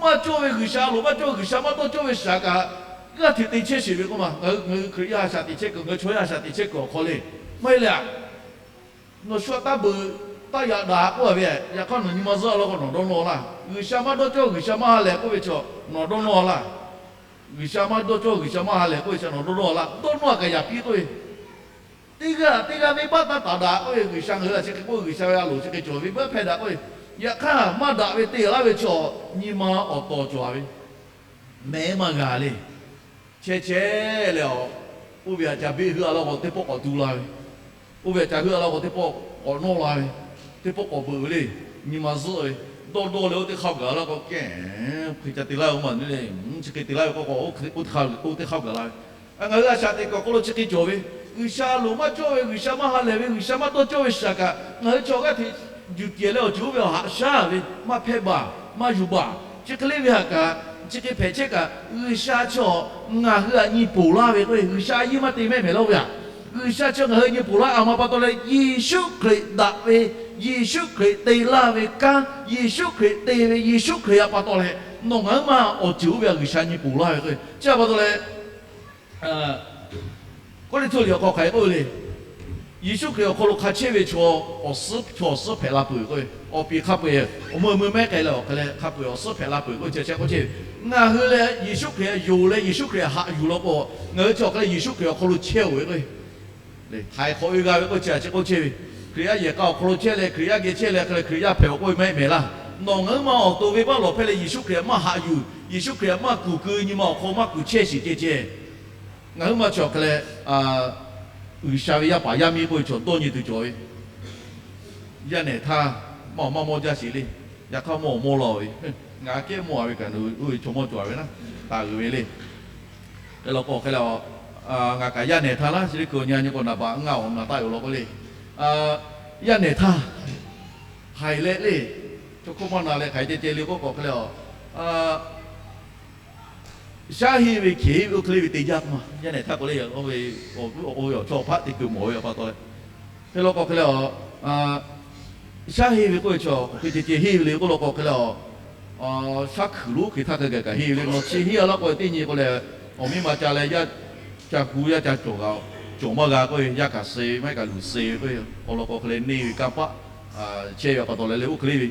maˇ cawˇ ve G'uiˬsha loˍ maˇ cawˇ, G'uiˬsha maˇ dawˇ cawˇ ve shaˍ kaꞈ g'aˇ hteꞈ te chehˇ sheˍ ve k'oˆ ma. Ngaˬ hui, ngaˬ hui Hkriꞈ yaˇ a shaꞈ teꞈ chehˇ kuiˬ, ngaˬ hui chaw yaˇ a shaꞈ teꞈ chehˇ kuiˬ awˬ hk'aw le, maˇ heˆ leh a, nawˬ shu a taˇ beuꞈ taˇ yaꞈ daꞈ k'oˆ a ve, yaꞈ hk'aˇ nawˬ nyi ma zuhˆ a law k'o nawˬ dawˇ nawˇ laˇ. G'uiˬsha maˇ dawˇ cawˇ, G'uiˬsha maˇ ha lehˬ k'oˆ ve chaw nawˬ dawˇ nawˇ laˇ. G'uiˬsha maˇ dawˇ cawˇ, G'uiˬsha maˇ ha lehˬ k'oˆ ve chaw nawˬ dawˇ nawˇ laˇ. Dawˇ nawˇ a kaꞈ yaꞈ piˇ k'oˆ ve, teˇ g'aˇ teˇ g'aˇ venˇbaˆ taˇ taˍ daꞈ k'oˆ ve, G'uiˬsha ngaˬ hui a chi hk'e k'oˆ, G'uiˬsha ve a loˍ chi hk'e cawˬ ve, venˇbaˆ hpehˇ daꞈ k'oˆ ve, yaꞈ hk'aˇ maˇ daꞈ ve te laˇ ve chaw nyi ma awˬ tawˍ cawˬ a ve, mehˍ maˇ g'a le. Chehˇ chehˇ leh a, oˇ ve htaꞈ ca beˆ heuˆ a laˇ k'o teˇ pawˆ k'awꞈ tu la ve, oˇ ve htaꞈ ca heuˆ a laˇ k'o teˇ pawˆ k'awꞈ nawˇ la ve, teˇ pawˆ k'awꞈ beuꞈ ve le. Nyi ma zuhˆ ve, dawˇ dawˇ leh oˇ teˇ hk'aˇ gaˬ laˇ k'o, kehˬ hk'e ca te laˇ ve k'oˆ ma le. Chi hk'e te laˇ ve k'o k'o, oˇ teˇ hk'aˇ gaˬ la ve. Ngaˬ hui a shaꞈ teꞈ kuiˬ awˬ hk'aw lo chi hk'e cawˬ ve, G'uiˬsha loˍ maˇ cawˇ ve, G'uiˬsha maˇ ha lehˬ ve, G'uiˬsha maˇ dawˇ cawˇ ve shaˍ kaꞈ ngaˬ hui chaw g'aˇ hteꞈ yuˬ tiˍ leh awˬ ceuˬ oˇ ve awˬ haꞈ shaˉ ve, maˇ hpehˇ baˬ maˇ yuˬ baˬ. Chi hk'e le ve htaꞈ kaꞈ chi hk'e hpehꞈ chehˇ kaꞈ, G'uiˬsha chaw ngaˬ hui htaꞈ nyi poˬ laˇ ve k'o, G'uiˬsha a yehˇ maˇ te mehˆ mehˍ laˇ oˇ ve htaꞈ, G'uiˬsha chaw ngaˬ hui nyi poˬ laˇ a ma pa taw leh Yeˍsuˆ Hkriꞈ daꞈ ve, Yeˍsuˆ Hkriꞈ te laˇ ve kanˉ, Yeˍsuˆ Hkriꞈ te ve, Yeˍsuˆ Hkriꞈ a pa taw leh nawˬ ngaˬ huiˉ ma awˬ ceuˬ oˇ ve htaꞈ G'uiˬsha nyi poˬ laˇ ve k'o, chi a pa taw leh Kawˇrenˍhtuˆ liꞈ awˬ hk'aw hk'aˬ hk'e k'oˆ ve le. Yeˍsuˆ Hkriꞈ awˬ hk'aw lo hk'a chehˇ ve chaw awˬ suhˉ, chaw awˬ suhˉ hpehꞈ la peuˬ k'o, awˬ piˍ hk'a peu-eˬ awˬ meuˇ meuˇ mehˉ k'ai leh awˬ hk'e leh hk'a peu-eˬ awˬ suhˉ hpehꞈ la peuˬ k'o, chi chehˇ k'oˆ chehˇ ve, ngaˬ hui leh Yeˍsuˆ Hkriꞈ yonˍ leh Yeˍsuˆ Hkriꞈ haꞈ yuˬ law k'o, ngaˬ hui chi awˬ hk'e leh Yeˍsuˆ Hkriꞈ awˬ hk'aw lo chehˇ-oˬ ve k'o, htaiˍ hk'awꞈ ve g'a ve k'oˆ chi a chi k'oˆ chehˇ ve, Hkriꞈ yaˇ yehˬ k'a awˬ hk'aw lo chehˇ leh Hkriꞈ yaˇ geh chehˇ leh hk'e leh Hkriꞈ yaˇ hpehꞈ-oˬ k'oˆ ve maˇ heˆ mehˍ laˇ. Nawˬ ngaˬ huiˉ ma awˬ to venˇbaˆ lawˬ hpehˇ leh Yeˍsuˆ Hkriꞈ maˇ haꞈ yuˬ, Yeˍsuˆ Hkriꞈ maˇ kuˬ keu nyi ma awˬ hk'aw maˇ kuˬ chehˇ sheˍ ceh ceh. Ngaˬ huiˉ ma chi awˬ hk'e leh G'uiˬsha ve yaˇ paˍ yaˇ miˇ k'oˆ ve chaw dawˇ nyi tuˬ cawˬ ve, yaˇ nehˬ htaˇ maˇ awˬ maˇ mawˇ jaˇ sheˍ le. Yaꞈ hk'aˇ mawˇ awˬ mawˇ law ve, ngaˬ kehˉ mawˇ a ve kaꞈ nawˬ hui oˇ ve chaw mawˇ cawˬ a ve naˉ, taˍ g'uiˬ ve le. Hk'e law k'o hk'e leh, ngaˬ kaꞈ yaˇ nehˬ htaˇ laˇ chi teˇ hkui nyi a nyi k'o naˍ baꞈ ngaˇ awˬ naˍ taˆ yoˬ law k'o le. Yaˇ nehˬ htaˇ haiˬ leh le, chaw hk'oˆ maˇ na leh hk'aˬ hk'e ceh ceh le k'oˆ k'o hk'e leh, shaˉ henˇ ve hkeˬ henˇ ve oˇ hk'e le ve te jaˇ k'oˆ ma. Yaˇ nehˬ htaˇ k'o le, oˇ ve awˬ chaw hpaˆ te kuiˬ mawˬ ve a pa taw leh, hk'e law k'o hk'e leh, shaˉ henˇ ve k'oˆ ve chaw hk'aˬ hk'e ceh ceh henˇ ve le k'oˆ law k'o hk'e leh, shaˉ hkuiˬ lo oˇ hk'e htaˇ hk'a gaˬ kaꞈ henˇ ve le. Nawˬ chi henˇ a laˇ k'o teˇ nyi k'o leh, awˬ miˇ ma ca leh yaˇ ca hu yaˇ ca cawˬ g'a, cawˬ maˇ g'a k'oˆ ve, yaˇ kaꞈ suh maˇ heˆ kaꞈ luˬ suh ve k'oˆ ve, awˬ lawn k'o hk'e leh neˇ ve kanˇ paˆ chehˇ ve a pa taw leh le oˇ hk'e le ve,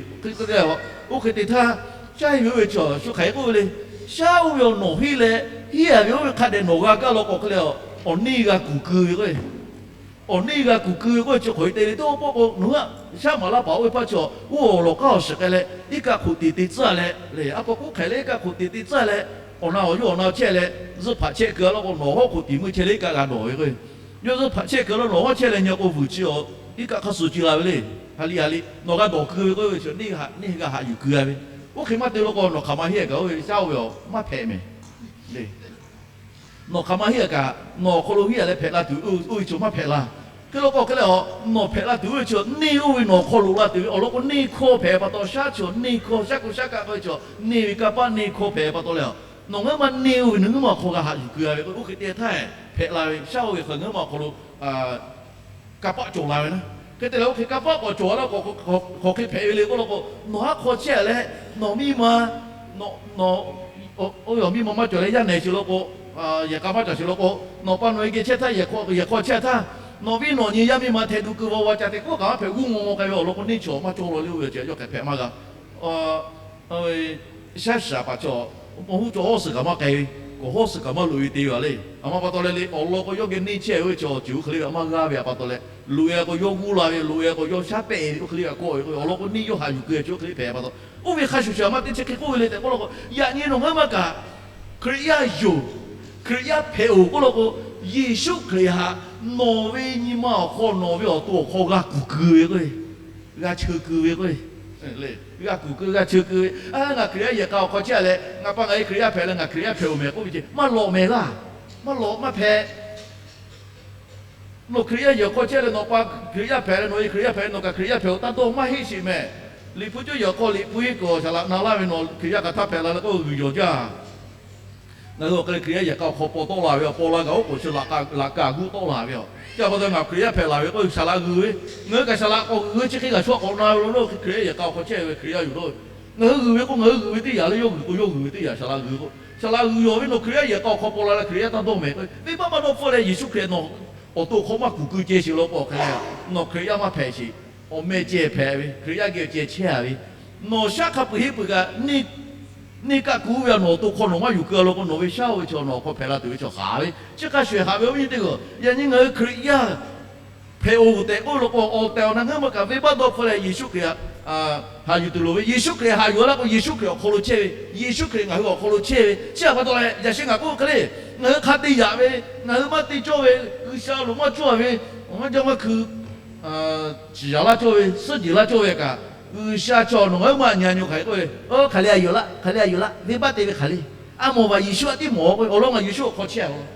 oˇ hk'e te htaˇ, shaˉ henˇ ve oˇ ve chaw shu hk'aˬ hk'e k'oˆ ve le. Shaˉ oˇ ve awˬ nawˬ henˇ leh, henˇ a ve oˇ ve hk'a dehꞈ nawˬ g'a kaˇ law k'o hk'e leh, awˬ neˇ g'a kuˬ keu ve k'o, awˬ neˇ g'a kuˬ keu ve k'oˆ ve chi hk'aˬ hk'e te le teˇ pawˆ k'o nawˬ hui a, shaˉ maˍ laˇ paˍ oˇ ve hpaˇ chaw oˇ awˬ lawn k'aˉ awˬ shiˍ k'ai leh iˉ kaˆ hk'oꞈ teꞈ te tcuhˉ leh le, a pa k'oˆ hk'e leh iˉ kaˆ hk'oꞈ teꞈ te tcuhˉ leh, awˬ na awˬ yawˇ awˬ na chehˇ leh, zuhˇ hpaꞈ chehˇ keu a law k'o nawˬ hawˉ hk'oꞈ tiˍ meuˇ chehˇ leh iˉ kaˆ g'a dawˬ ve k'o, yawˇ zuhˇ hpaꞈ chehˇ keu law nawˬ hawˉ chehˇ leh nyi k'o vuiˬ chi awˬ teˇ kaˆ hk'a shuˍ ci la ve le. Haꞈ liꞈ haꞈ liꞈ nawˬ g'a dawˬ keu ve k'oˆ ve chi neˇ g'a haꞈ yuˬ keu a ve. Oˇ hk'e maˇ te lo k'o, nawˬ hk'aˬ ma heˆ kaꞈ oˇ ve shaˉ oˇ ve awˬ maˇ hpehꞈ mehˍ le. Nawˬ hk'aˬ ma heˆ kaꞈ, nawˬ awˬ hk'aw lo heˆ a leh hpehꞈ la tuˬ oˇ ve chi maˇ hpehꞈ la. Hk'e lo k'o hk'e leh a, nawˬ hpehꞈ la tuˬ oˇ ve chi neˇ oˇ ve nawˬ hk'aw loꞈ la tuˬ ve awˬ lawn k'o, neˇ hkawˇ hpehꞈ pa taw, shaˉ chi neˇ hkawˇ, shaˉ k'o shaˉ kaˆ k'oˆ ve chi neˇ ve kanˇ paˆ neˇ hkawˇ hpehꞈ pa taw leh a, nawˬ ngaˬ hui ma neˇ oˇ ve nawˬ ngaˬ hui ma awˬ hk'aw g'a haꞈ yuˬ keu a ve k'o, oˇ hk'e te htaˇ hpehꞈ la ve shaˉ oˇ ve hk'aˬ ngaˬ hui ma awˬ hk'aw lo kanˇ paˆ cawˬ la ve naˉ. Hk'e te leh oˇ hk'e kanˇ paˆ k'awꞈ cawˬ la k'o, hk'aˬ hk'e hpehꞈ ve le k'oˆ law k'o, nawˬ haˉ hk'aw chehˇ leh, nawˬ miˇ ma, nawˬ, oˇ ve awˬ miˇ ma maˇ cawˬ leh yaˇ nehˬ chi law k'o, yehˬ k'a maˇ cawˬ chi law k'o, nawˬ pa nawˬ e geh chehˇ htaˇ, yehˬ hk'aw chehˇ htaˇ, nawˬ viˉ nawˬ nyi yaˇ miˇ ma hteh tu keu vaw va ca te k'oˆ kaꞈ maˇ hpehꞈ, g'uˇ ngawˬ ngawˬ k'ai ve awˬ lawn k'o, neˇ chi maˇ cawˬ la le oˇ ve chi yawˇ hk'e hpehꞈ maˇ g'a. Shaˉ shaˍ paˍ chaw, awˬ huˉ cawˬ hawˉ suhˍ kaꞈ maˇ k'ai ve, k'awꞈ hawˉ suhˍ kaꞈ maˇ loꞈ ve te ve le. A ma pa taw leh le awˬ lawn k'o yawˇ geh neˇ chehˇ ve chi awˬ ceuˬ oˇ hk'e le ve maˇ g'aˇ ve a pa taw leh, loꞈ e k'o yawˇ g'uˇ la ve, loꞈ e k'o yawˇ shaˉ pehˆ ve oˇ hk'e le ve a kawˆ ve k'o, awˬ lawn k'o neˇ yawˇ haꞈ yuˬ keu ve chi oˇ hk'e le hpehꞈ pa taw, oˇ ve hk'a shuˍ shuˍ a ma teˇ chi hk'e k'oˆ ve le tehꞈ k'oˆ law k'o, yaꞈ nyi nawˬ ngaˬ hui ma kaꞈ Hkriꞈ yaˇ yoˬ, Hkriꞈ yaˇ hpehꞈ-oˬ k'oˆ law k'o, Yeˍsuˆ Hkriꞈ htaꞈ nawˬ ve nyi ma awˬ hk'aw nawˬ ve awˬ to awˬ hk'aw g'a kuˬ keu ve k'o, g'a cheu keu ve k'o, g'a kuˬ keu g'a cheu keu ve, a, ngaˬ Hkriꞈ yaˇ yehˬ k'a awˬ hk'aw chehˇ leh ngaˬ pa ngaˬ e Hkriꞈ yaˇ hpehꞈ leh ngaˬ Hkriꞈ yaˇ hpehꞈ-oˬ mehˍ k'oˆ ve ceh maˇ lawꞈ mehˍ laˇ. Maˇ lawꞈ maˇ hpehꞈ. Nawˬ Hkriꞈ yaˇ yehˬ awˬ hk'aw chehˇ leh nawˬ pa Hkriꞈ yaˇ hpehꞈ leh nawˬ e Hkriꞈ yaˇ hpehꞈ leh nawˬ kaꞈ Hkriꞈ yaˇ hpehꞈ-oˬ taˇ dawˇ maˇ heˆ sheˍ mehˍ. Liꞈ hpu cuˇ yehˬ awˬ hk'aw Liꞈ hpu heˆ kuiˬ awˬ shaˍ laꞈ na laˇ ve nawˬ Hkriꞈ yaˇ hk'aˬ htaˇ hpehꞈ la leh k'oˆ g'uiˬ yawˬ jaˇ. Ngaˬ hui awˬ hk'e leh Hkriꞈ yaˇ yehˬ k'a awˬ hk'aw paw tawˆ la ve, awˬ paw la gaˬ oˉ k'oˍ chi laꞈ ka g'uˇ tawˆ la ve a. Chi a pa taw ngaˬ Hkriꞈ yaˇ hpehꞈ la ve k'oˆ ve shaˍ laꞈ g'uiˬ ve, ngaˬ hui kaꞈ shaˍ laꞈ k'awꞈ g'uiˬ ve chi hk'e g'aꞈ shu a k'awꞈ na ve lo lo Hkriꞈ yaˇ yehˬ k'a awˬ hk'aw chehˇ ve Hkriꞈ yaˇ yoˬ lo. Ngaˬ hui g'uiˬ ve k'o ngaˬ hui g'uiˬ ve teˇ yanˇ leh yawˇ g'uiˬ k'o yawˇ g'uiˬ ve teˇ yanˇ, shaˍ laꞈ g'uiˬ k'o, shaˍ laꞈ g'uiˬ yawˬ ve nawˬ Hkriꞈ yaˇ yehˬ k'a awˬ hk'aw paw la leh Hkriꞈ yaˇ taˇ dawˇ mehˍ k'o, venˇ baˆ maˇ dawˇ hpfuhˆ leh Yeˍsuˆ Hkriꞈ nawˬ awˬ to awˬ hk'aw maˇ kuˬ keu ceh sheˍ law k'o hk'e leh, nawˬ Hkriꞈ yaˇ maˇ hpehꞈ sheˍ. Awˬ meh ceh hpehꞈ ve, Hkriꞈ yaˇ geh ceh chehˇ a ve, nawˬ shaˉ hk'a peu-eˬ heˆ peuˬ kaꞈ, neˇ kaˆ kuˬ ve a nawˬ awˬ to hk'aw nawˬ maˇ yuˬ keu a law k'o, nawˬ ve shaˉ oˇ ve chi nawˬ awˬ hk'aw hpehꞈ la tuˬ ve chi haꞈ ve, chi hk'a shuˍ haꞈ ve awˬ viˉ nyi teˇ g'aˇ. Yaꞈ nyi ngaˬ hui Hkriꞈ yaˇ hpehꞈ-oˬ tehꞈ k'oˆ law k'o, awˬ tehˬ awˬ na ngaˬ hui ma kaꞈ venˇ baˆ dawˇ hpfuhˆ leh Yeˍsuˆ Hkriꞈ htaꞈ haꞈ yuˬ tuˬ loˍ ve, Yeˍsuˆ Hkriꞈ haꞈ yuˬ laˇ k'o Yeˍsuˆ Hkriꞈ awˬ hk'aw lo chehˇ ve, Yeˍsuˆ Hkriꞈ ngaˬ hui awˬ hk'aw lo chehˇ ve, chi a pa taw leh yaꞈ sheh ngaˬ k'oˆ hk'e le, ngaˬ hui hk'a te yaꞈ ve, ngaˬ hui maˇ te cawˇ ve, G'uiˬsha loˍ maˇ cawˇ ve, awˬ maˇ jaˇ maˇ hkui ciˍ yanˍ laˇ cawˇ ve, suhˉ jeˬ laˇ cawˇ ve kaꞈ, G'uiˬsha chaw nawˬ ngaˬ hui maˇ nyi a nyi hk'aˬ hk'e k'oˆ ve, hk'aˬ le a yoˬ laˇ, hk'aˬ le a yoˬ laˇ, venˇ baˆ te ve hk'aˬ le. A mawˬ baˬ Yeˍsuˆ a tiˉ mawˬ k'oˆ ve, awˬ lawn ngaˬ Yeˍsuˆ awˬ hk'aw chehˇ ve law.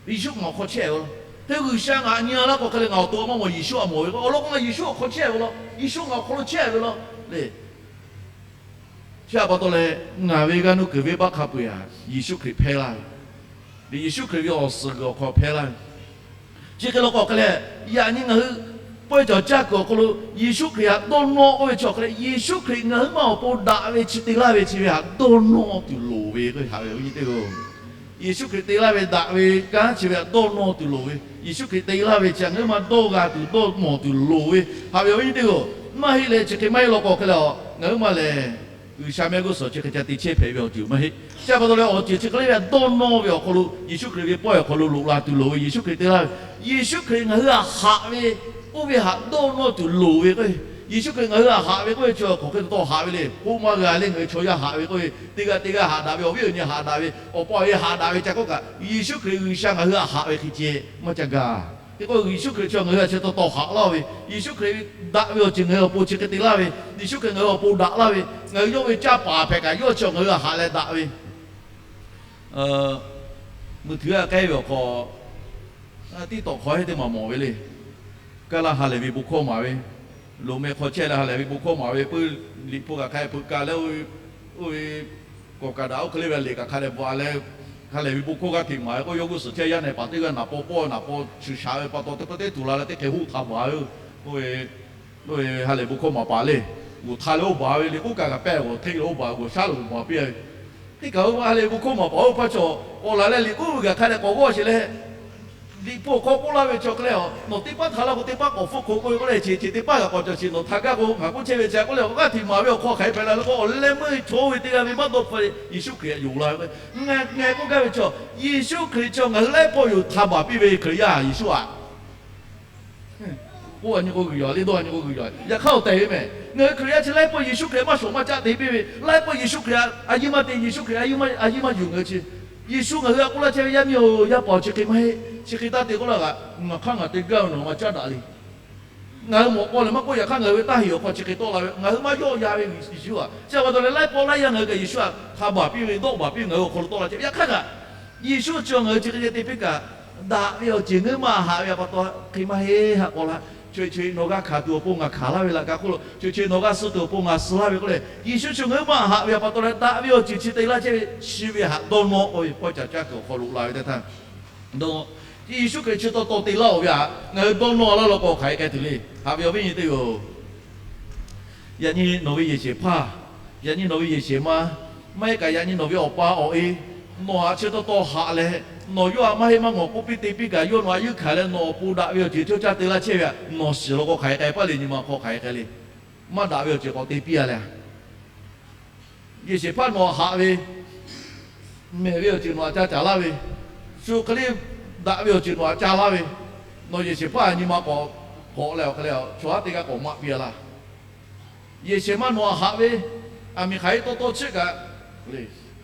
Yeˍsuˆ ngaˬ awˬ hk'aw chehˇ ve law. Hk'e G'uiˬsha ngaˬ nyi a laˇ k'o hk'e le ngaˬ awˬ to a maˇ mawˬ Yeˍsuˆ a mawˬ ve k'o, awˬ lawn k'o ngaˬ Yeˍsuˆ awˬ hk'aw chehˇ ve law. Yeˍsuˆ ngaˬ awˬ hk'aw lo chehˇ ve law le. Chi a pa taw leh, ngaˬ ve g'aˇ nuˇ kuiˬ venˇ baˆ hk'a peu-eˬ htaꞈ Yeˍsuˆ Hkriꞈ hpehˇ laˇ ve, Yeˍsuˆ Hkriꞈ ve awˬ suhˍ g'uiˬ awˬ hk'aw hpehˇ laˇ ve, chi hk'e law k'o hk'e leh, yaꞈ nyi ngaˬ hui pawehˇ cawˬ caˇ kuiˬ awˬ hk'aw lo Yeˍsuˆ Hkriꞈ htaꞈ dawˇ nawˇ k'oˆ ve chi awˬ hk'e leh, Yeˍsuˆ Hkriꞈ ngaˬ hui maˇ awˬ pon daꞈ ve chi te laˇ ve chi ve htaꞈ dawˇ nawˇ tuˬ loˍ ve k'oˆ ve haꞈ ve awˬ viˉ nyi teˇ g'aˇ. Yeˍsuˆ Hkriꞈ te laˇ ve daꞈ ve kanˉ chi ve htaꞈ dawˇ nawˇ tuˬ loˍ ve, Yeˍsuˆ Hkriꞈ te laˇ ve chi htaꞈ ngaˬ hui maˇ dawˇ g'a tuˬ dawˇ mawˬ tuˬ loˍ ve haꞈ ve awˬ viˉ nyi teˇ g'aˇ. Maˇ heˆ leh chi hk'e maˇ heˆ law k'o hk'e leh, ngaˬ hui maˇ lehˬ G'uiˬsha mehˆ g'uˇ suhˍ chi hk'e ca te chehˇ hpehꞈ ve awˬ ceuˬ maˇ heˆ. Chi a pa taw leh awˬ ceuˬ chi hk'e le ve htaꞈ dawˇ nawˇ ve awˬ hk'aw lo Yeˍsuˆ Hkriꞈ ve pawehˇ awˬ hk'aw lo loꞈ la tuˬ loˍ ve, Yeˍsuˆ Hkriꞈ te laˇ ve, Yeˍsuˆ Hkriꞈ ngaˬ hui htaꞈ haꞈ ve, oˇ ve htaꞈ dawˇ nawˇ tuˬ loˍ ve k'o, Yeˍsuˆ Hkriꞈ ngaˬ hui htaꞈ haꞈ ve k'oˆ ve chi hk'aˬ hk'e taw haꞈ ve le. K'oˆ maˇ g'a leh ngaˬ hui chaw yaˇ haꞈ ve k'oˆ ve, teˇ g'aˇ teˇ g'aˇ haꞈ daꞈ ve, awˬ viˉ awˬ nyi haꞈ daꞈ ve, awˬ pa awˬ e haꞈ daꞈ ve ca k'oˆ kaꞈ, Yeˍsuˆ Hkriꞈ G'uiˬsha ngaˬ hui htaꞈ haꞈ ve hk'e ceh maˇ ca gaˬ. Hk'e k'o Yeˍsuˆ Hkriꞈ chi ngaˬ hui htaꞈ chi taw taw haꞈ laˇ ve, Yeˍsuˆ Hkriꞈ daꞈ ve awˬ ceuˬ ngaˬ hui awˬ pon chi hk'e te laˇ ve, Yeˍsuˆ Hkriꞈ ngaˬ hui awˬ pon daꞈ laˇ ve, ngaˬ hui yawˇ ve caˇ paˍ hpehꞈ kaꞈ yawˇ chi ngaˬ hui htaꞈ haꞈ leh daꞈ ve, mui htuiˍ a k'ehˉ ve awˬ hk'aw, tiˉ tawꞈ hk'aw heˆ teˇ maˬ mawˬ ve le. Kaˇ laˇ ha lehˬ ve bon hkawˇ maˍ ve, loꞈ meh hk'aw chehˇ leh ha lehˬ ve bon hkawˇ maˍ ve, puiˉ liꞈ hpu kaꞈ hk'a hpeuꞈ ka leh, oˇ ve kawˬ kaꞈ daꞈ oˇ hk'e le ve liꞈ kaꞈ hk'a dehꞈ bvuhꞈ leh, ha lehˬ ve bon hkawˇ g'aˇ hteꞈ maˍ ve k'o, yawˇ g'uˇ suhˍ chehˇ yaˇ nehˬ paˍ teˇ g'aˇ naˍ paw pawˆ naˍ paw shuˍ shaꞈ ve pa taw, teˇ pawˆ teˇ tuˬ la leh teˇ hk'e hoˆ htaꞈ baˬ ve, oˇ ve ha lehˬ bon hkawˇ maˍ paˍ le. G'uˬ htaˇ leh oˇ baˬ ve liꞈ k'oˆ kaꞈ kaꞈ pehˇ g'awˬ hteˆ leh oˇ baˬ g'awˬ shaˉ lo g'uˬ maˍ piˇ ve, teˇ kaꞈ oˇ ha lehˬ ve bon hkawˇ maˍ paˍ oˇ hpaˇ chaw k'awꞈ laˬ leh liꞈ k'oˆ ve kaꞈ hk'a dehꞈ k'awꞈ g'awˇ sheˍ leh, liꞈ hpu awˬ hk'aw k'oˆ laˇ ve chi hk'e leh, nawˬ teˇ paˉ htaꞈ laˇ k'o teˇ paˉ k'awꞈ hpfuhˆ hk'oꞈ k'oˆ ve k'oˆ leh, chi chi teˇ paˉ kaꞈ k'awꞈ cawˬ sheˍ, nawˬ htaꞈ gaˇ k'o ngaˬ k'oˆ chehˇ ve chi k'oˆ leh, awˬ g'aˇ hteꞈ maˍ ve awˬ hk'aw hk'aˬ hk'e hpehꞈ la le k'o, awˬ leh meuˇ chaw oˇ ve teˇ g'aˇ ve maˇ dawˇ hpfuhˆ leh Yeˍsuˆ Hkriꞈ htaꞈ yonˍ la ve k'o, ngaˬ ngaˬ k'oˆ gaˇ ve chaw, Yeˍsuˆ Hkriꞈ chaw ngaˬ hui laiˉ pawˆ yoˬ htaꞈ baˬ piˇ ve Hkriꞈ yaˇ Yeˍsuˆ aꞈ. K'oˆ a nyi k'o g'uiˬ yaꞈ, liꞈ dawˇ a nyi k'o g'uiˬ yaꞈ. Yaꞈ hk'aˇ awˬ tehˬ ve mehˬ, ngaˬ hui Hkriꞈ yaˇ chi laiˉ pawˆ Yeˍsuˆ Hkriꞈ maˇ shawˍ maˇ caˆ te piˇ ve, laiˉ pawˆ Yeˍsuˆ Hkriꞈ a yiˇ maˇ te, Yeˍsuˆ Hkriꞈ a yiˇ maˇ yuˬ ngaˬ hui chi, Yeˍsuˆ ngaˬ hui htaꞈ k'oˆ laˇ chehˇ ve, Yaˇ miˇ-oˬ, yaˇ paˍ-oˬ, chi hk'e maˇ heˆ. Chi hk'e taˇ te k'oˆ laˇ kaꞈ, ngaˬ hk'aˇ ngaˬ te gaˇ ve nawˬ maˇ caˉ daꞈ le. Ngaˬ hui mawꞈ k'aw lehˬ maˇ k'oˆ, yaꞈ hk'aˇ ngaˬ hui ve taˇ heˍ awˬ hk'aw chi hk'e tawˆ la ve, ngaˬ hui maˇ yawˆ yan ve Yeˍsuˆ aꞈ. Chi pa taw leh laiˉ pawˆ laiˉ yanˇ ngaˬ hui kaꞈ Yeˍsuˆ aꞈ hk'a baˬ piˇ ve, dawˆ baˬ piˇ ve ngaˬ hui awˬ hk'aw lo tawˆ la chehˇ ve. Yaꞈ hk'aˇ kaꞈ Yeˍsuˆ chi ngaˬ hui chi hk'e te piˇ kaꞈ, daꞈ ve awˬ ceuˬ ngaˬ hui maˇ haꞈ ve pa taw hk'e maˇ heˆ haꞈ k'aw laˇ. Chi hk'e nawˬ g'a hkanˍ tuˬ awˬ pon ngaˬ hkanˍ laˇ ve laꞈ ka hk'oˆ lo, chi hk'e nawˬ g'a suh tuˬ awˬ pon ngaˬ suh laˇ ve k'oˆ leh, Yeˍsuˆ chi ngaˬ hui maˇ haꞈ ve pa taw leh daꞈ ve awˬ ceuˬ chi te laˇ chehˇ ve, chi ve htaꞈ dawˇ nawˇ k'oˆ ve pawehˇ caˬ caˇ kuiˬ awˬ hk'aw lo la ve teˇ htaˇ, dawˇ nawˇ. Yeˍsuˆ Hkriꞈ chi taw taw te laˇ-oˬ ve htaꞈ ngaˬ hui dawˇ nawˇ laˇ law k'o hk'aˬ hk'e k'ai tuˬ le. Haꞈ ve awˬ viˉ nyi teˇ hpaˍ-oˬ, yaꞈ nyi nawˬ ve yehˬ shehˍ hpaˇ, yaꞈ nyi nawˬ ve yehˬ shehˍ ma, maˇ heˆ kaꞈ yaꞈ nyi nawˬ ve awˬ pa awˬ e, nawˬ htaꞈ chi taw taw haꞈ leh, nawˬ yawˇ htaꞈ maˇ heˆ maˇ ngawˬ k'oˆ piˇ te piˇ kaꞈ, yawˇ nawˬ htaꞈ yuˇ hkanˍ leh nawˬ awˬ pon daꞈ ve awˬ ceuˬ cawˇ caˇ te laˇ chehˇ ve htaꞈ nawˬ shiˍ law k'o hk'aˬ hk'e k'ai paˇ le. Nyi ma hk'aw hk'aˬ hk'e k'ai le. Maˇ daꞈ ve awˬ ceuˬ k'awꞈ te piˇ-a leh, yehˬ shehˍ hpaˇ nawˬ htaꞈ haꞈ ve, mehˬ ve awˬ ceuˬ nawˬ htaꞈ ca caˍ laˇ ve, shu hk'e le daꞈ ve awˬ ceuˬ nawˬ htaꞈ ca laˇ ve, nawˬ yehˬ shehˍ hpaˇ nyi ma k'awꞈ k'awꞈ leh awˬ hk'e leh chaw haˉ teˇ g'aˇ k'awꞈ maꞈ piˇ-a laˇ. Yehˬ shehˍ ma nawˬ htaꞈ haꞈ ve, aˬ miˍ hk'aˬ hk'e tawˇ tawˇ chiˆ kaꞈ,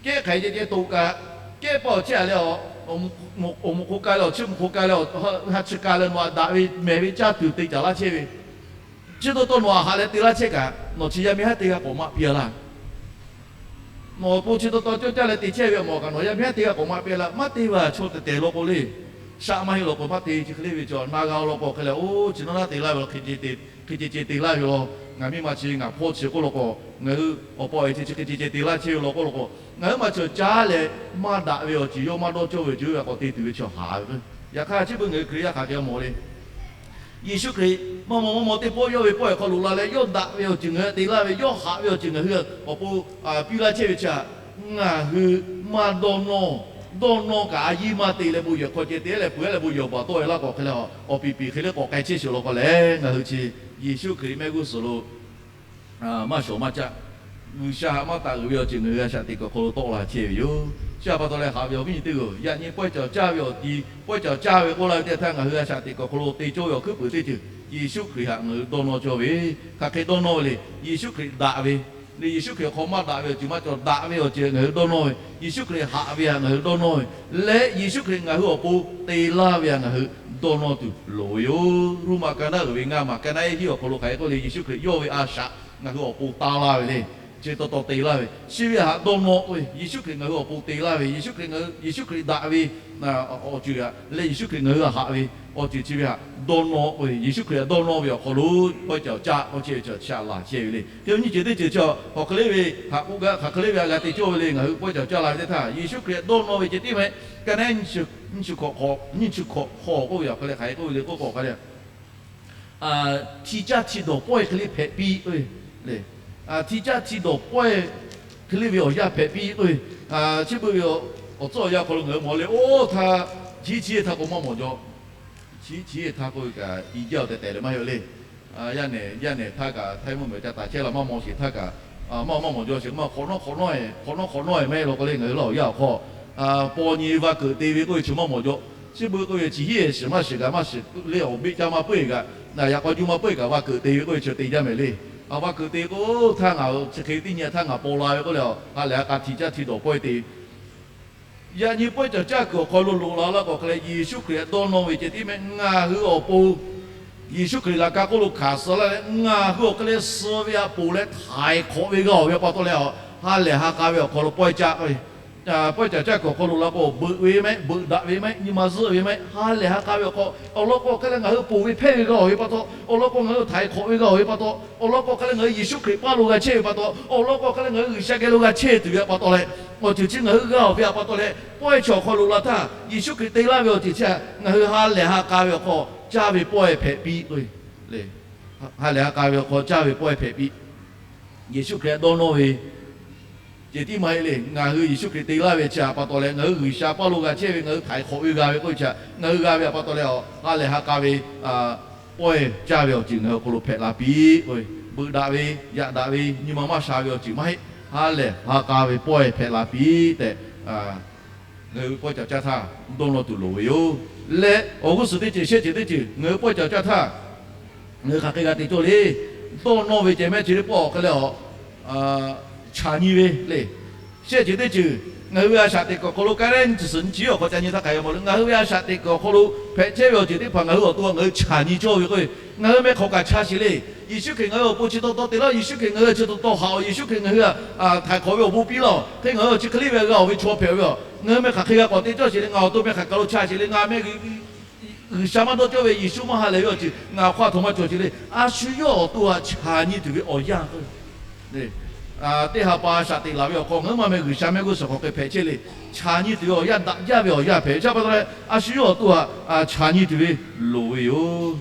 kehˉ hk'aˬ hk'e ceh ceh toꞈ kaꞈ, kehˉ paˇ awˬ chehˇ-a leh, awˬ moˍ hk'o k'ai leh awˬ chiˇ mvuh hk'o k'ai leh awˬ ha chi k'ai leh nawˬ htaꞈ daꞈ ve mehˬ ve caˇ tuˬ te caˍ laˇ chehˇ ve, chi taw taw nawˬ htaꞈ haꞈ leh te laˇ chehˇ kaꞈ, nawˬ chi yaˇ miˇ haˉ teˇ g'aˇ k'awꞈ maꞈ piˇ-a laˇ. Nawˬ awˬ pon chi taw taw cawˇ caˇ leh te chehˇ ve awˬ mawˬ kaꞈ nawˬ yaˇ miˇ haˉ teˇ g'aˇ k'awꞈ maꞈ piˇ-a laˇ. Maˇ te ve chaw tehˬ tehˬ law k'o le. Shaˆ maˇ heˆ law k'o maˇ te, chi hk'e le ve chaw na g'a law k'o hk'e leh, oˇ chi nawˉ naˉ te laˇ ve law, hk'e ceh ceh te laˇ ve law, ngaˬ miˇ ma chi ngaˬ hpawˇ chi k'oˆ law k'o, ngaˬ hui awˬ pa awˬ e chi chi hk'e ceh ceh te laˇ chehˇ ve law k'oˆ law k'o, ngaˬ hui maˇ chaw caˇ leh maˇ daꞈ ve awˬ ceuˬ yawˇ maˇ dawˇ cawˇ ve awˬ ceuˬ ve k'awꞈ te tuˬ ve chaw haꞈ ve. Yaꞈ hk'aˇ chi beuꞈ ngaˬ hui Hkriꞈ yaˇ hk'aˬ hk'e mawˬ le. Yeˍsuˆ Hkriꞈ maˇ maw maˇ maw teˇ pawˆ yawˇ ve pawehˇ awˬ hk'aw lo la leh yawˇ daꞈ ve awˬ ceuˬ ngaˬ hui htaꞈ te laˇ ve, yawˇ haꞈ ve awˬ ceuˬ ngaˬ hui awˬ pon piˇ laˇ chehˇ ve chi htaꞈ ngaˬ hui maˇ dawˇ nawˇ. Dawˇ nawˇ kaꞈ a yiˇ maˇ te leh bon yehˬ hk'aw ceh te leh peuˬ leh bon yehˬ awˬ baˬ tawˆ e laˇ k'o hk'e leh, awˬ piˍ piˍ hk'e le k'awꞈ k'ai chehˇ sheˍ law k'o lehˬ, ngaˬ hui chi Yeˍsuˆ Hkriꞈ mehˆ g'uˇ suhˍ lo maˇ shawˍ maˇ caˆ, G'uiˬsha htaꞈ maˇ taˍ uiˍ ve awˬ ceuˬ ngaˬ hui a shaꞈ teꞈ kuiˬ awˬ hk'aw lo tawˆ la chehˇ ve yoˬ. Chi htaꞈ pa taw leh haꞈ ve awˬ viˉ nyi teˇ hpaˍ-oˬ, yaꞈ nyi pawehˇ caˬ caˇ ve awˬ ti, pawehˇ caˬ caˇ ve k'oˆ laˇ ve teˇ htaˇ ngaˬ hui a shaꞈ teꞈ kuiˬ awˬ hk'aw lo te cawˇ ve awˬ hkuiˉ puiˍ teˇ ceuˬ Yeˍsuˆ Hkriꞈ htaꞈ ngaˬ hui dawˇ nawˇ cawˇ ve, hk'aˬ hk'e dawˇ nawˇ ve le. Yeˍsuˆ Hkriꞈ daꞈ ve, le Yeˍsuˆ Hkriꞈ awˬ hk'aw maˇ daꞈ ve awˬ ceuˬ maˇ cawˬ, daꞈ ve awˬ ceuˬ ngaˬ hui dawˇ nawˇ ve, Yeˍsuˆ Hkriꞈ haꞈ ve htaꞈ ngaˬ hui dawˇ nawˇ ve, leh Yeˍsuˆ Hkriꞈ ngaˬ hui awˬ pon te laˇ ve htaꞈ ngaˬ hui dawˇ nawˇ tuˬ loˍ ve yoˬ. Roˉmaꞈ ka naˉ uiˍ ve ngaˇ maˬ ka naˉ ehˉ hiˉ awˬ hk'aw lo hk'aˬ hk'e k'oˆ le, Yeˍsuˆ Hkriꞈ yawˇ ve a shaꞈ ngaˬ hui awˬ pon taˇ laˇ ve le. Chi taw taw te laˇ ve, chi ve htaꞈ dawˇ nawˇ ve, Yeˍsuˆ Hkriꞈ ngaˬ hui awˬ pon te laˇ ve, Yeˍsuˆ Hkriꞈ ngaˬ hui, Yeˍsuˆ Hkriꞈ daꞈ ve awˬ ceuˬ htaꞈ leh Yeˍsuˆ Hkriꞈ ngaˬ hui htaꞈ haꞈ ve awˬ ceuˬ chi ve htaꞈ dawˇ nawˇ ve, Yeˍsuˆ Hkriꞈ htaꞈ dawˇ nawˇ ve awˬ hk'aw lo pawehˇ caˬ caˇ k'oˆ chehˇ ve chi htaꞈ laˬ chehˇ ve le. Hk'e nyiˇ ceuˬ teˇ ceuˬ chi hk'aˬ hk'e le ve htaꞈ k'oˆ gaˇ, hk'aˬ hk'e le ve a g'a te cawˇ ve le. Ngaˬ hui pawehˇ caˬ caˇ la ve teˇ htaˇ Yeˍsuˆ Hkriꞈ htaꞈ dawˇ nawˇ ve ceh tiˉ meh, ka naˉ ehˉ nyiˇ chi hkawꞈ hk'aw, nyiˇ chi hkawꞈ hk'aw k'oˆ ve htaꞈ hk'aˬ hk'e le k'oˆ k'o hk'aˬ hk'e le hti caˇ hti dawˬ pawehˇ hk'e le hpehꞈ piˇ k'oˆ ve le. Hti caˇ hti dawˬ pawehˇ hk'e le ve awˬ yanˇ hpehꞈ piˇ k'oˆ ve, chi beuꞈ ve awˬ tcuhˉ awˬ yanˇ hk'aw lo ngaˬ hui mawˬ le. Oˇ htaˇ chi chi htaˇ k'o maˇ mawˬ jaw. Chi chi htaˇ k'oˆ ve kaꞈ i jaˇ awˬ tehˬ tehˬ leh maˇ heˆ le. Yaˇ nehˬ yaˇ nehˬ htaˇ kaꞈ htaiˇ mvuhˇ mehˍ ca taˍ chehˇ la maˇ mawˬ sheˍ htaˇ kaꞈ, maˇ maˇ mawˬ jaw sheˍ k'o maˇ hk'awꞈ nawˉ hk'awꞈ nawˉ e, hk'awꞈ nawˉ hk'awꞈ nawˉ e maˇ heˆ law k'o le. Ngaˬ hui laˇ awˬ yanˇ awˬ hk'aw paw nyi va keuꞈ te ve k'oˆ ve chi maˇ mawˬ jaw. Chi beuꞈ k'oˆ ve chi hiˉ e shiˍ maˇ shiˍ kaꞈ maˇ shiˍ le, awˬ beˆ caˇ maˇ peuˬ e kaꞈ, yaꞈ k'aw ju maˇ peuˬ e kaꞈ va keuꞈ te ve k'oˆ ve chi te jaˇ mehˍ le. Va keuꞈ te k'o htaˇ ngaˬ chi hk'e teˇ nyi htaˇ ngaˬ paw la ve k'oˆ leh, ha lehˬ ha k'a hti caˇ hti dawˬ pawehˇ te ve Yaꞈ nyi pawehˇ caˬ caˇ kuiˬ awˬ hk'aw lo loꞈ la laˇ k'o hk'e leh, Yeˍsuˆ Hkriꞈ htaꞈ dawˇ nawˇ ve ceh tiˉ mehˆ ngaˬ hui awˬ pon Yeˍsuˆ Hkriꞈ laꞈ ka hk'oˆ lo hkanˍ suh laˇ leh, ngaˬ hui awˬ hk'e leh suh ve htaꞈ ponˬ leh htaiˍ hk'awꞈ ve g'a-oˬ ve pa taw leh, ha lehˬ ha k'a ve awˬ hk'aw lo pawehˇ caˇ, pawehˇ caˬ caˇ kuiˬ awˬ hk'aw lo la k'o, beuꞈ ve mehˆ, beuꞈ daꞈ ve mehˆ, nyi ma zuhˆ ve mehˆ, ha lehˬ ha k'a ve awˬ hk'aw awˬ lawn k'o hk'e leh ngaˬ hui ponˬ ve hpehˇ ve g'a-oˬ ve pa taw, awˬ lawn k'o ngaˬ hui htaiˍ hk'awꞈ ve g'a-oˬ ve pa taw, awˬ lawn k'o hk'e leh ngaˬ hui Yeˍsuˆ Hkriꞈ paˇ lo g'a chehˇ ve pa taw, awˬ lawn k'o hk'e leh ngaˬ hui G'uiˬsha geh lo g'a chehˇ tuˬ ve pa taw leh, awˬ ceuˬ chi ngaˬ hui g'a-oˬ ve pa taw leh, pawehˇ chi awˬ hk'aw lo la htaˇ Yeˍsuˆ Hkriꞈ te laˇ ve awˬ ceuˬ chi htaꞈ ngaˬ hui ha lehˬ ha k'a ve awˬ hk'aw caˇ ve pawehˇ hpehꞈ piˇ. Ha lehˬ ha k'a ve awˬ hk'aw caˇ ve pawehˇ hpehꞈ piˇ. Yeˍsuˆ Hkriꞈ htaꞈ dawˇ nawˇ ve ceh tiˉ maˇ heˆ le. Ngaˬ hui Yeˍsuˆ Hkriꞈ te laˇ ve chi htaꞈ pa taw leh ngaˬ hui G'uiˬsha paˇ lo g'a chehˇ ve, ngaˬ hui htaiˍ hk'awꞈ ve g'a ve k'oˆ ve chi htaꞈ ngaˬ hui g'a ve pa taw leh, ha lehˬ ha k'a ve pawehˇ caˇ ve awˬ ceuˬ ngaˬ hui awˬ hk'aw lo hpehꞈ la piˇ. Beuꞈ daꞈ ve, yaꞈ daꞈ ve, nyi ma maˇ sha ve awˬ ceuˬ maˇ heˆ. Ha lehˬ ha k'a ve pawehˇ hpehꞈ la piˇ tehꞈ, ngaˬ hui pawehˇ caˬ caˇ htaˇ dawˇ nawˇ tuˬ loˍ ve yoˬ. Leh awˬ g'uˇ suhˍ teˇ ceuˬ shehˆ ceuˬ teˇ ceuˬ ngaˬ hui pawehˇ caˬ caˇ htaˇ, ngaˬ hui hk'aˬ hk'e g'a te cawˇ le. Dawˇ nawˇ ve ceh mehˆ chi teˇ pawˆ awˬ hk'e leh, chaˬ nyi ve le. Shehˆ ceuˬ teˇ ceuˬ, ngaˬ hui ve a shaꞈ teꞈ kuiˬ awˬ hk'aw lo ka reˉ nyi tcuhˬ suhˍ nyi chi awˬ hk'aw ca nyi htaˇ hk'aˬ hk'e mawˬ le. Ngaˬ hui ve a shaꞈ teꞈ kuiˬ awˬ hk'aw lo hpehꞈ chehˇ ve awˬ ceuˬ teˇ hpaˍ ngaˬ hui awˬ to ngaˬ hui chaˬ nyi cawˇ ve k'o, ngaˬ hui meh hk'aˬ kaꞈ chaˇ sheˍ le. Yeˍsuˆ Hkriꞈ ngaˬ hui awˬ pon chi taw taw te laˇ-oˬ. Yeˍsuˆ Hkriꞈ ngaˬ hui chi taw taw haꞈ-oˬ. Yeˍsuˆ Hkriꞈ ngaˬ hui htaiˍ hk'awꞈ ve awˬ bon piˇ laˇ-oˬ. Hk'e ngaˬ hui chi hk'e le ve g'a-oˬ ve chaw hpehꞈ ve yoˬ. Ngaˬ hui meh hk'aˬ hk'e g'a k'awꞈ te cawˇ sheˍ le. Ngaˬ awˬ to meh hk'aˬ kaˬ lo chaˇ sheˍ le. Ngaˬ meh G'uiˬsha maˇ dawˇ cawˇ ve, Yeˍsuˆ maˇ ha lehˬ ve awˬ ceuˬ ngaˬ hk'aw a htoꞈ ma cawˬ sheˍ le. A shu yawˇ awˬ to htaꞈ chaˬ nyi tuˬ ve awˬ yanˇ k'o, teˇ ha pa a shaꞈ teꞈ laˬ ve awˬ hk'aw ngaˬ hui maˇ meh G'uiˬsha mehˆ g'uˇ suhˍ hk'aˬ hk'e hpehꞈ chehˇ le. Chaˬ nyi tuˬ ve awˬ yanˇ daꞈ jaˇ ve awˬ yanˇ hpehꞈ ve chi pa taw leh, a shu yawˇ awˬ to htaꞈ chaˬ nyi tuˬ ve loˍ ve yoˬ.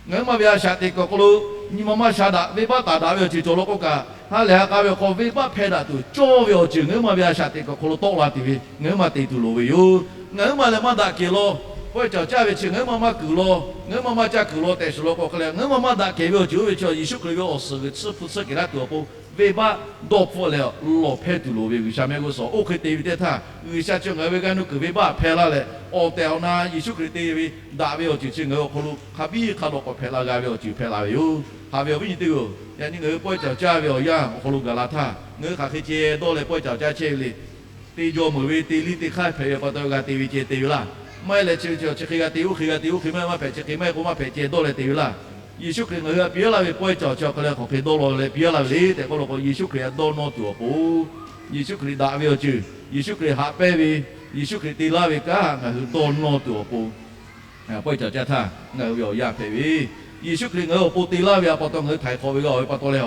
Ngaˬ hui maˇ ve a shaꞈ teꞈ kuiˬ awˬ hk'aw lo nyi ma maˇ sha daꞈ, venˇbaˆ taˍ daꞈ ve awˬ ceuˬ cawˬ law k'o kaꞈ, ha lehˬ ha k'a ve awˬ hk'aw venˇbaˆ hpehˇ daꞈ tuˬ cawˇ ve awˬ ceuˬ ngaˬ hui maˇ ve a shaꞈ teꞈ kuiˬ awˬ hk'aw lo tawˆ la tuˬ ve ngaˬ hui maˇ te tuˬ loˍ ve yoˬ. Ngaˬ hui maˇ lehˬ maˇ daꞈ kehˬ law, pawehˇ cawˬ caˇ ve chi ngaˬ hui maˇ maˇ kuiˬ law, ngaˬ hui maˇ maˇ caˇ kuiˬ law tehꞈ shuˍ law k'o hk'e leh, ngaˬ hui maˇ maˇ daꞈ kehˬ ve awˬ ceuˬ oˇ ve chi Yeˍsuˆ Hkriꞈ ve awˬ suhˍ g'uiˬ tsuhˇ hpu tsuhˇ kehˬ laˇ tuˬ awˬ pon, venˇbaˆ dawˇ hpfuhˆ leh lawˬ hpehˇ tuˬ loˍ ve G'uiˬsha mehˆ g'uˇ suhˍ. Oˇ hk'e te ve teˇ htaˇ, G'uiˬsha chi ngaˬ hui ve g'aˇ nuˇ kuiˬ venˇbaˆ hpehˇ laˇ leh, awˬ tehˬ awˬ na Yeˍsuˆ Hkriꞈ te ve daꞈ ve awˬ ceuˬ chi ngaˬ hui awˬ hk'aw lo hk'a biˇ hk'a dawꞈ k'awꞈ hpehꞈ la g'a ve awˬ ceuˬ hpehꞈ la ve yoˬ. Haꞈ ve awˬ viˉ nyi teˇ-oˬ, yaꞈ nyi ngaˬ hui pawehˇ cawˬ caˇ ve awˬ yanˇ awˬ hk'aw lo gaˬ la htaˇ, ngaˬ hui hk'aˬ hk'e ceh dawˇ leh pawehˇ cawˬ caˇ chehˇ ve le. Te jaw meuˬ ve, te liˇ te hk'aˇ hpehꞈ ve pa taw g'a te ve ceh te ve laˇ. Maˇ heˆ leh chi ve chi chi hk'e g'a te, oˇ hk'e g'a te, oˇ hk'e maˇ heˆ maˇ hpehꞈ, chi hk'e maˇ heˆ k'o maˇ hpehꞈ ceh dawˇ leh te ve laˇ. Yeˍsuˆ Hkriꞈ ngaˬ hui htaꞈ piˇ laˇ ve pawehˇ cawˬ chi awˬ hk'aw lo hk'aˬ hk'e dawˇ law leh piˇ laˇ ve le tehꞈ k'oˆ law k'o, Yeˍsuˆ Hkriꞈ htaꞈ dawˇ nawˇ tuˬ awˬ pon, Yeˍsuˆ Hkriꞈ daꞈ ve awˬ ceuˬ, Yeˍsuˆ Hkriꞈ haꞈ pehnˇ ve, Yeˍsuˆ Hkriꞈ te laˇ ve kanˉ htaꞈ ngaˬ hui dawˇ nawˇ tuˬ awˬ pon, pawehˇ cawˬ caˇ htaˇ ngaˬ hui ve awˬ yanˇ hpehꞈ ve, Yeˍsuˆ Hkriꞈ ngaˬ hui awˬ pon te laˇ ve pa taw ngaˬ hui htaiˍ hk'awꞈ ve g'a-oˬ ve pa taw leh,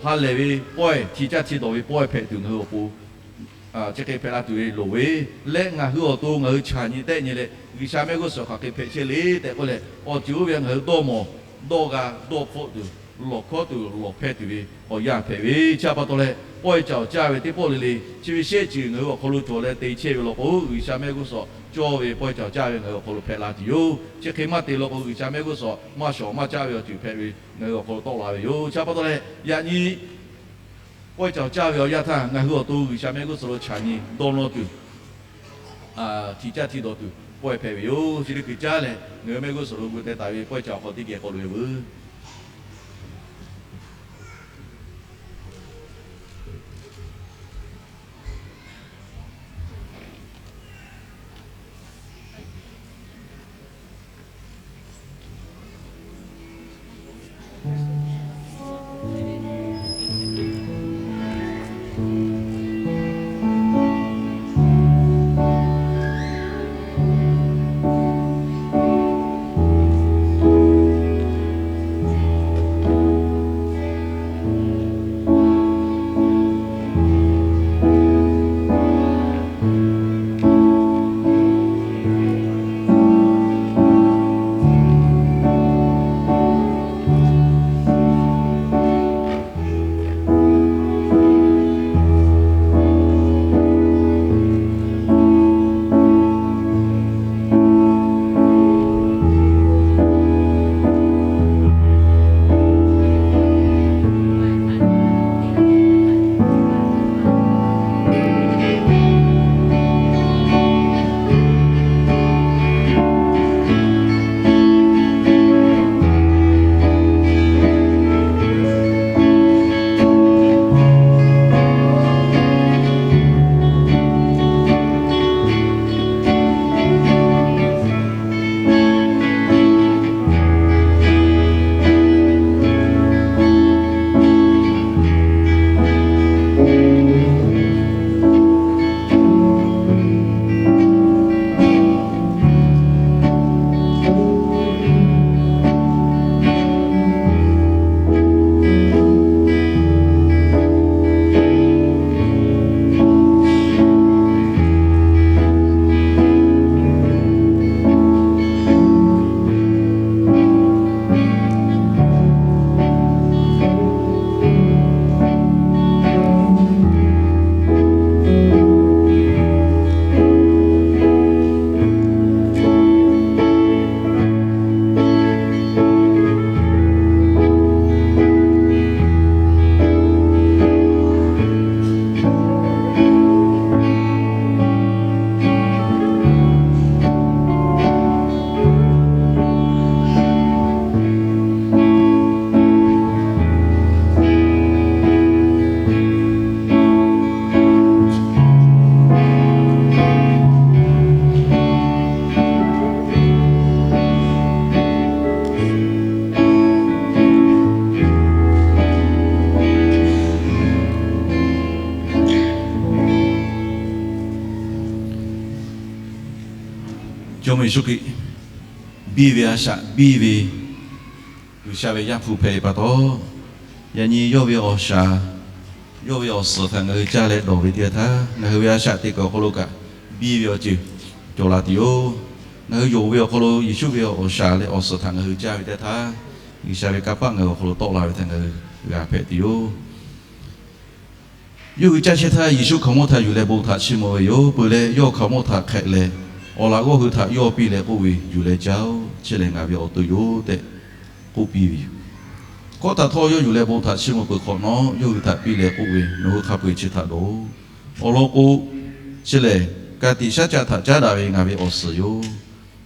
ha lehˬ ve pawehˇ, hti caˇ hti dawˬ ve pawehˇ hpehꞈ tuˬ ngaˬ hui awˬ pon chi hk'e hpehꞈ la tuˬ ve loˍ ve, leh ngaˬ hui awˬ to ngaˬ hui chaˬ nyi tehˆ nyi leh G'uiˬsha mehˆ g'uˇ suhˍ hk'aˬ hk'e hpehꞈ chehˇ le tehꞈ k'oˆ leh, awˬ ceuˬ oˇ ve ngaˬ hui dawˇ mawˬ, dawˇ g'a, dawˇ hpfuhˆ tuˬ, lawˬ hkawˉ tuˬ lawˬ hpehˇ tuˬ ve awˬ yanˇ hpehꞈ ve chi pa taw leh, pawehˇ cawˬ caˇ ve teˇ pawˆ le le chi ve shehˆ ceuˬ ngaˬ hui awˬ hk'aw lo cawˬ leh te chehˇ ve law k'o, G'uiˬsha mehˆ g'uˇ suhˍ cawˇ ve pawehˇ cawˬ caˇ ve ngaˬ hui awˬ hk'aw lo hpehꞈ la tuˬ yoˬ. Chi hk'e maˇ te law k'o, G'uiˬsha mehˆ g'uˇ suhˍ maˇ shawˍ maˇ caˆ ve awˬ ceuˬ hpehꞈ ve ngaˬ hui awˬ hk'aw lo tawˆ la ve yoˬ. Chi pa taw leh, yaꞈ nyi pawehˇ cawˬ caˇ ve awˬ yanˇ htaˇ ngaˬ hui awˬ to G'uiˬsha mehˆ g'uˇ suhˍ lo chaˬ nyi dawˇ nawˇ tuˬ, hti caˇ hti dawˬ tuˬ pawehˇ hpehꞈ ve yoˬ. Chi teˇ hkui caˉ leh ngaˬ hui mehˆ g'uˇ suhˍ lo gu teh taˍ ve pawehˇ cawˬ awˬ hk'aw teˇ geh k'awꞈ loꞈ-e veuˬ. Yeˍsuˆ Hkriꞈ biˇ ve a shaꞈ biˇ ve G'uiˬsha ve Yaˇ hpu hpehꞈ ve pa taw, yaꞈ nyi yawˇ ve awˬ shaˍ, yawˇ ve awˬ suhˍ htaꞈ ngaˬ hui caˇ leh dawˬ ve teˇ g'aˇ htaˇ, ngaˬ hui ve a shaꞈ teꞈ kuiˬ awˬ hk'aw lo kaꞈ biˇ ve awˬ ceuˬ cawˬ la tuˬ yoˬ. Ngaˬ hui yonˍ ve awˬ hk'aw lo Yeˍsuˆ ve awˬ shaˍ leh awˬ suhˍ htaꞈ ngaˬ hui caˇ ve teˇ g'aˇ htaˇ, G'uiˬsha ve kanˇ paˆ ngaˬ hui awˬ hk'aw lo tawˆ la ve htaꞈ ngaˬ hui g'a hpehꞈ tuˬ yoˬ. Yawˇ hui caˇ chehˇ htaˇ, Yeˍsuˆ hkaoˍmonˇ htaꞈ yuˬ leh bon htaꞈ chiˇ mvuh ve yoˬ. Peuˬ leh, yawˇ hkaoˍmonˇ htaꞈ hk'ehꞈ leh, awˬ laꞈ g'awˇ hui htaꞈ yawˇ piˇ leh k'oˆ ve, Yuˬ leh caˇ-oˆ. Chi lehˬ ngaˬ ve awˬ to yoˬ tehꞈ k'oˆ piˇ ve yoˬ. Hkawˇ htaꞈ htawˇ yawˇ yuˬ leh bon htaꞈ chiˇ mvuh peuˬ hk'awꞈ nawˉ, yawˇ hui htaꞈ piˇ leh k'oˆ ve, Nawˬ hui hk'a peu-eˬ chi htaꞈ dawˬ-oꞈ. Awˬ lawn k'o, chi lehˬ ka tiꞈ shaˉ caˆ htaꞈ caˉ daꞈ ve ngaˬ ve awˬ suhˍ yoˬ.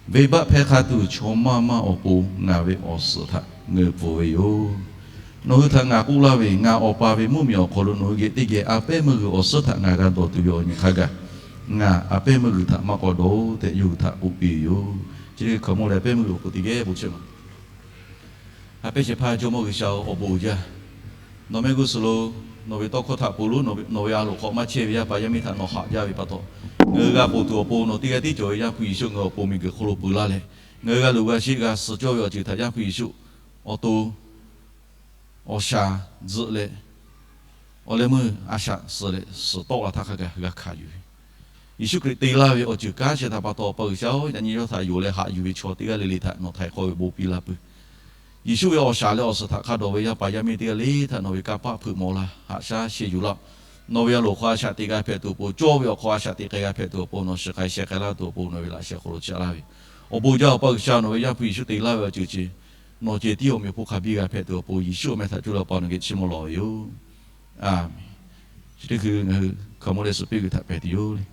Venˇbaˆ hpehˇ hk'a tuˬ, chaw maˇ maˇ awˬ pon ngaˬ ve awˬ suhˍ htaꞈ ngeuˍ pfuhˍ ve yoˬ. Nawˬ hui htaꞈ ngaˬ k'oˆ laˇ ve, ngaˬ Awˬ pa ve mvuhˇmiˬ awˬ hk'aw lo nawˬ hui geh teˇ geh a pehˉ meuˇ g'uiˬ awˬ suhˉ htaꞈ ngaˬ g'a dawˬ tuˬ ve awˬ nyi hk'a gaˬ, ngaˬ a pehˉ meuˇ g'uiˬ htaꞈ maˇ k'awꞈ dawˬ-oꞈ tehꞈ, yawˇ hui htaꞈ k'oˆ piˇ ve yoˬ. Chi hk'e hkaoˍmonˇ leh a pehˉ meuˇ g'uiˬ awˬ pon teˇ geh bon chehˇ ma. A pehˉ shehˍ hpaˇ Jawˇmawˇ G'uiˬsha-oˬ, awˬ bon uiˍ jaˇ. Nawˬ mehˆ g'uˇ suhˍ lo nawˬ ve tawˇ hkawˇ htaꞈ ponˬ loˉ, nawˬ ve a loˍ hk'aw maˇ chehˇ ve yaˇ paˍ yaˇ miˇ htaꞈ nawˬ haꞈ jaˇ ve pa taw, ngaˬ hui g'a ponˬ tuˬ awˬ pon nawˬ teˇ g'aˇ tiˉ cawˬ ve Yaˇ hpu Yeˍsuˆ ngaˬ hui awˬ pon miˬguiˬ hk'oˆ lo peu laˇ leh, ngaˬ hui g'a loꞈ g'a sheˆ g'a suh cawˇ ve awˬ ceuˬ htaꞈ Yaˇ hpu Yeˍsuˆ awˬ to awˬ shaˍ tzuhꞈ leh, awˬ leh meuˇ a shaꞈ suhˍ leh suhˍ tawˆ la htaˇ hk'a gaˬ g'a hkanˍ yuˬ ve, Yeˍsuˆ Hkriꞈ te laˇ ve awˬ ceuˬ kanˉ shehˍ htaꞈ pa taw, Awˬ pa G'uiˬsha-oˬ, yaꞈ nyi yawˇ htaꞈ yonˍ leh haꞈ yuˬ ve chaw teˇ g'aˇ le le htaꞈ nawˬ htaiˍ hk'awꞈ ve bon piˇ laˇ peuˬ. Yeˍsuˆ ve awˬ shaˍ leh awˬ suhˍ htaꞈ hk'a dawˬ ve yaˇ paˍ yaˇ miˇ teˇ g'aˇ le htaꞈ nawˬ ve kanˇ paˆ hpeuꞈ maw laˇ, haꞈ shaˉ sheh yuˬ laˇ. Nawˬ ve a loˍ hk'aw a shaꞈ teꞈ g'a hpehꞈ tuˬ awˬ pon, cawˇ ve awˬ hk'aw a shaꞈ teꞈ k'ai g'a hpehꞈ tuˬ awˬ pon, nawˬ shiˍ k'ai sheh k'ai laˇ tuˬ awˬ pon nawˬ ve laꞈ sheh hk'aw lo chiˇ laˇ ve, awˬ bon jaˇ Awˬ pa G'uiˬsha, nawˬ ve Yaˇ hpu Yeˍsuˆ te laˇ ve awˬ ceuˬ chi nawˬ ceh tiˉ awˬ meꞈ awˬ hponˇ hk'a biˇ g'a hpehꞈ tuˬ awˬ pon, Yeˍsuˆ awˬ meh htaꞈ cuˇ leh Awˬ pa nawˬ geh chiˇ mvuh lawˬ ve yoˬ. Aˬ, chi teˇ hkui ngaˬ hui hkaoˍmonˇ leh suhˍ piˇ g'uiˬ htaꞈ pehˬ tuˬ yoˬ le.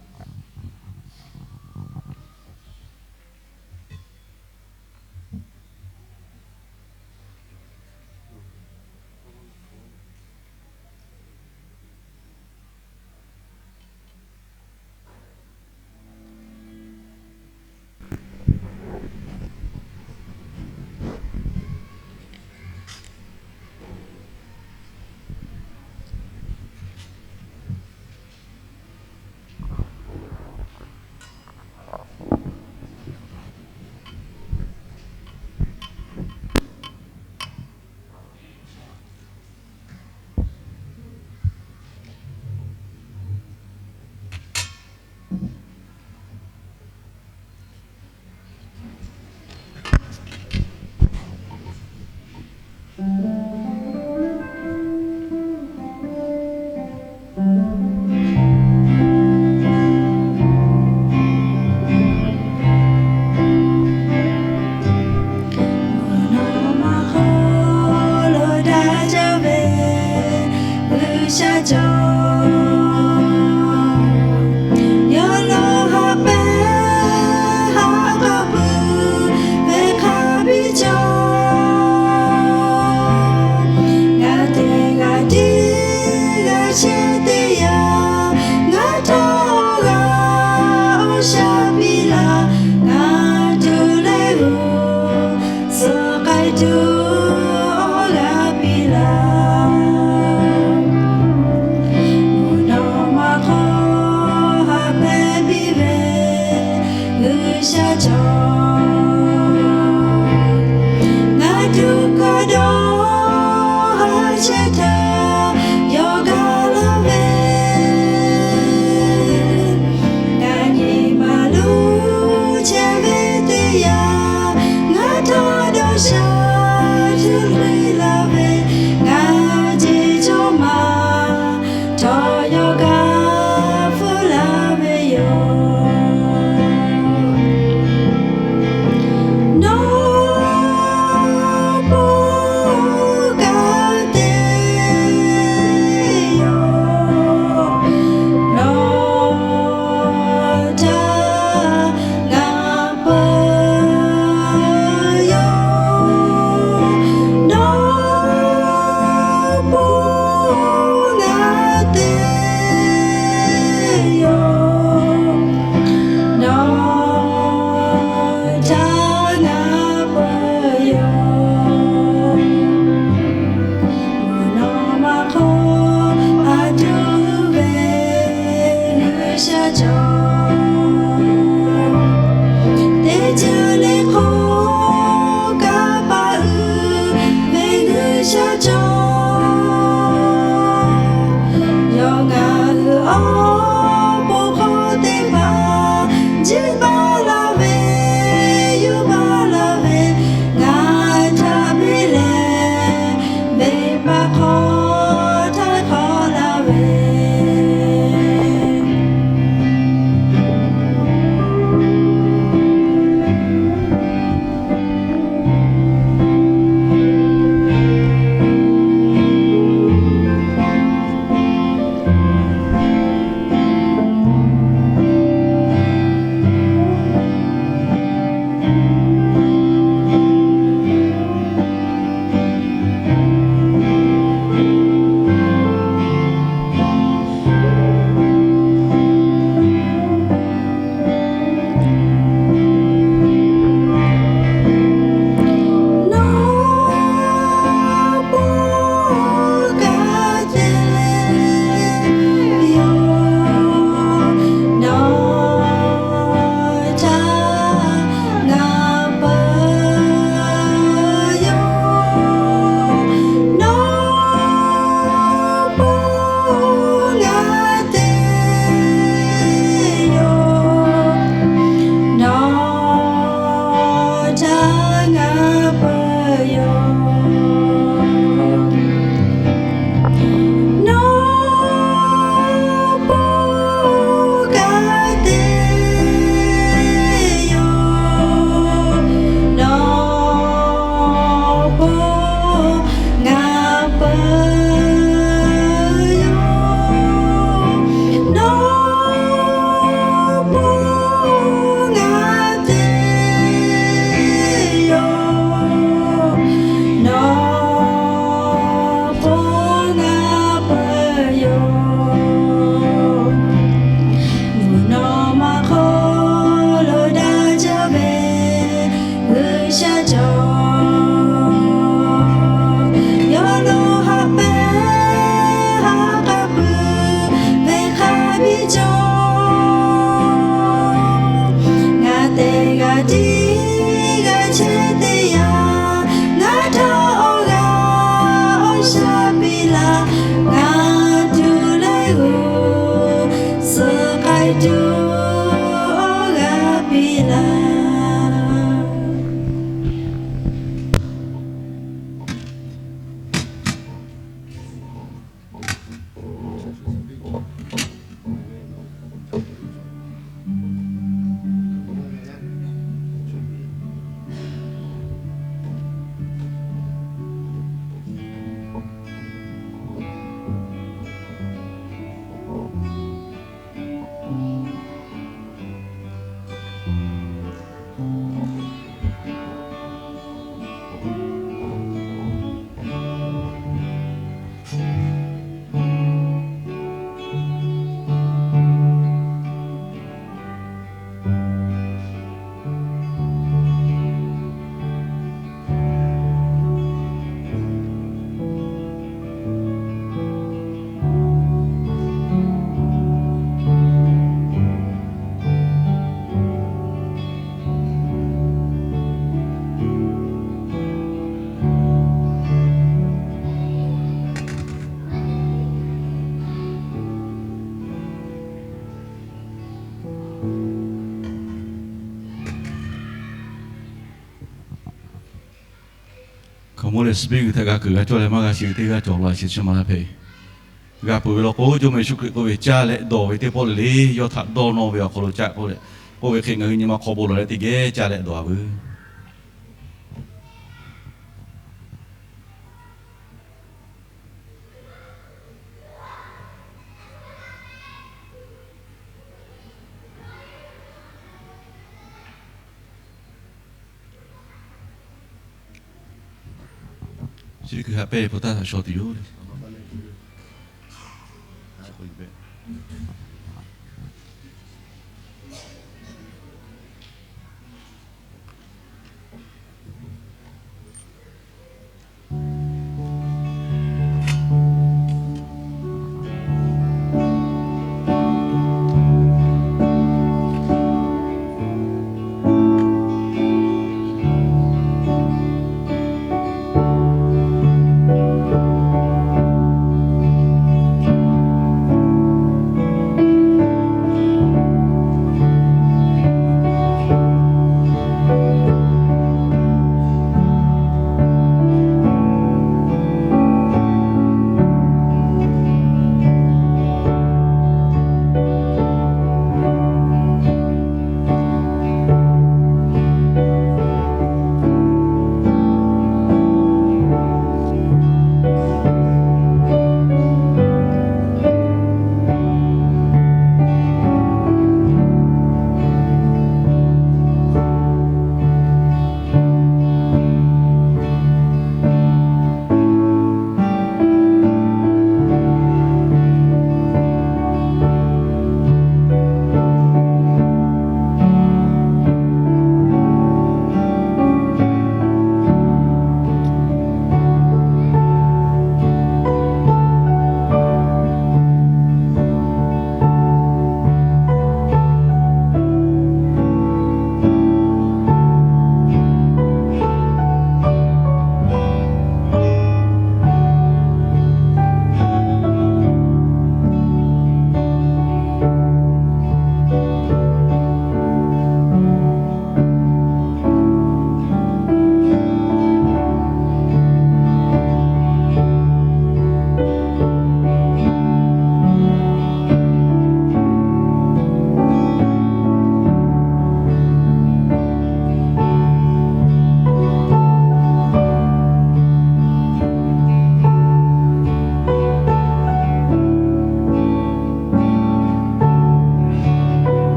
Mvuhˇ naw ma hk'aw lo daꞈ jaˇ ve G'uiˬsha cawˬ, yawˇ lo ha pehˉ ha k'aw pui ve hk'a biˇ cawˬ. G'a teꞈ g'a tiˉ g'a chehˇ teˇ yanˇ, ngaˬ htawˇ g'a awˬ shaˍ piˇ laˇ, ngaˬ tuˬ leh g'uˇ suhˍ k'ai tuˬ awˬ g'aˇ piˇ laˇ. Mvuhˇ naw ma hk'aw ha pehˉ piˇ ve G'uiˬsha cawˬ, ngaˬ tuˬ kaꞈ dawˇ ha chehˇ htaˇ yawˇ gaˬ la ve, ngaˬ nyi ma luˬ chehˇ ve teˇ yanˇ, ngaˬ htawˇ dawˇ sha tuˬ piˇ laˇ ve, ngaˬ ceˇ cawˇ ma htawˇ yawˇ g'a hpuˇ laˇ ve yoˬ. Nawˬ pon kanˉ te yoˬ. Nawˬ htaꞈ ngaˬ peuˬ yoˬ. Nawˬ Hkaoˍmonˇ leh suhˍ piˇ g'uiˬ htaꞈ g'a kuiˬ g'a cawˇ leh maˇ g'a shiˍ ve teˇ g'aˇ cawˬ la sheˍ chi ma la hpehꞈ. G'a peuˬ ve law k'o, Jawˇmawˇ Yeˍsuˆ Hkriꞈ k'oˆ ve, Caˇ leh dawˬ ve teˇ pawˆ le le, yawˇ htaꞈ dawˇ nawˇ ve awˬ hk'aw lo caˆ k'oˆ leh, k'oˆ ve hk'e ngaˬ hui nyi ma hk'aw bon lawˬ leh teˇ geh caˇ leh dawˬ-a veuˬ. Chi hkui haꞈ pehnˇ ve hpu taˇ htaꞈ shaw tuˬ yoˬ le.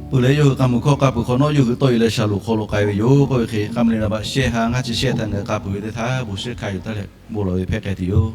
Peuˬ leh yawˇ hui k'a muiˬ hkawˇ k'a peuˬ hk'awꞈ nawˉ, yawˇ hui tawˇ e leh shaˍlonˍ hk'aw lo k'ai ve yoˬ. K'oˆ ve hk'e, k'a mui le naˍ baꞈ shehˆ ha ngaˇ chi shehˆ htaꞈ ngaˬ hui k'a peuˬ ve teˇ htaˇ, bon shiˉ hkanˇ yuˬ taˉ leh bon lawˬ ve hpehˇ k'ai tuˬ yoˬ.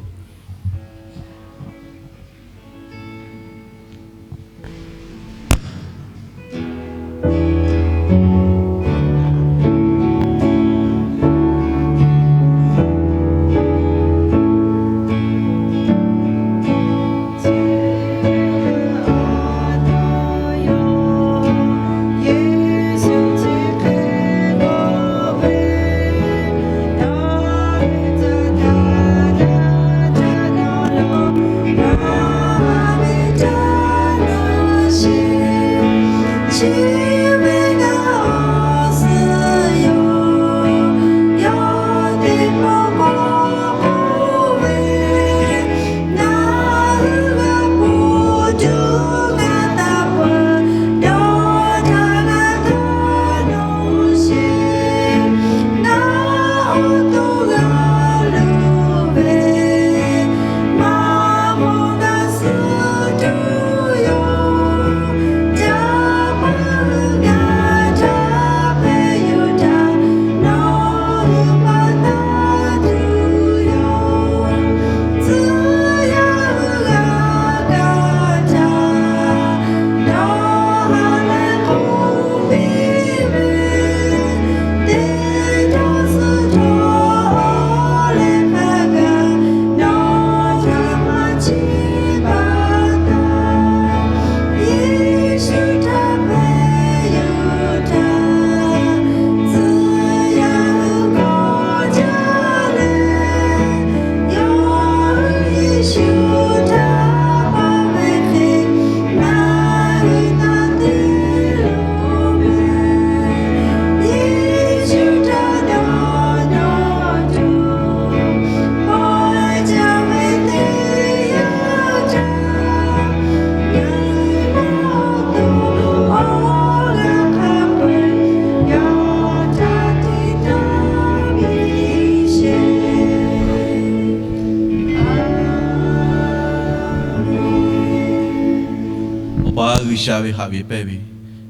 G'uiˬsha ve haꞈ ve pehnˇ ve,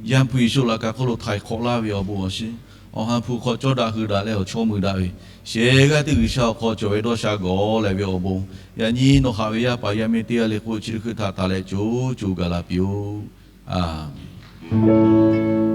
Yaˇ hpu Yeˍsuˆ laꞈ ka hk'oˆ lo htaiˍ hk'awꞈ laˇ ve awˬ bon awˬ shiˍ, Awˬ ha hpu hk'aw cawˇ daꞈ hui daꞈ leh awˬ chawˇ mui daꞈ ve, shehˍ g'aˇ teˇ G'uiˬsha awˬ hk'aw cawˬ ve dawˇ sha gawˬ leh ve awˬ bon, yaꞈ nyi nawˬ haꞈ ve yaˇ paˍ yaˇ miˇ teˇ g'aˇ le k'o chi teˇ hkui htaꞈ taˍ leh co co gaˬ la piˇ-oˆ. Aˍmenˍ.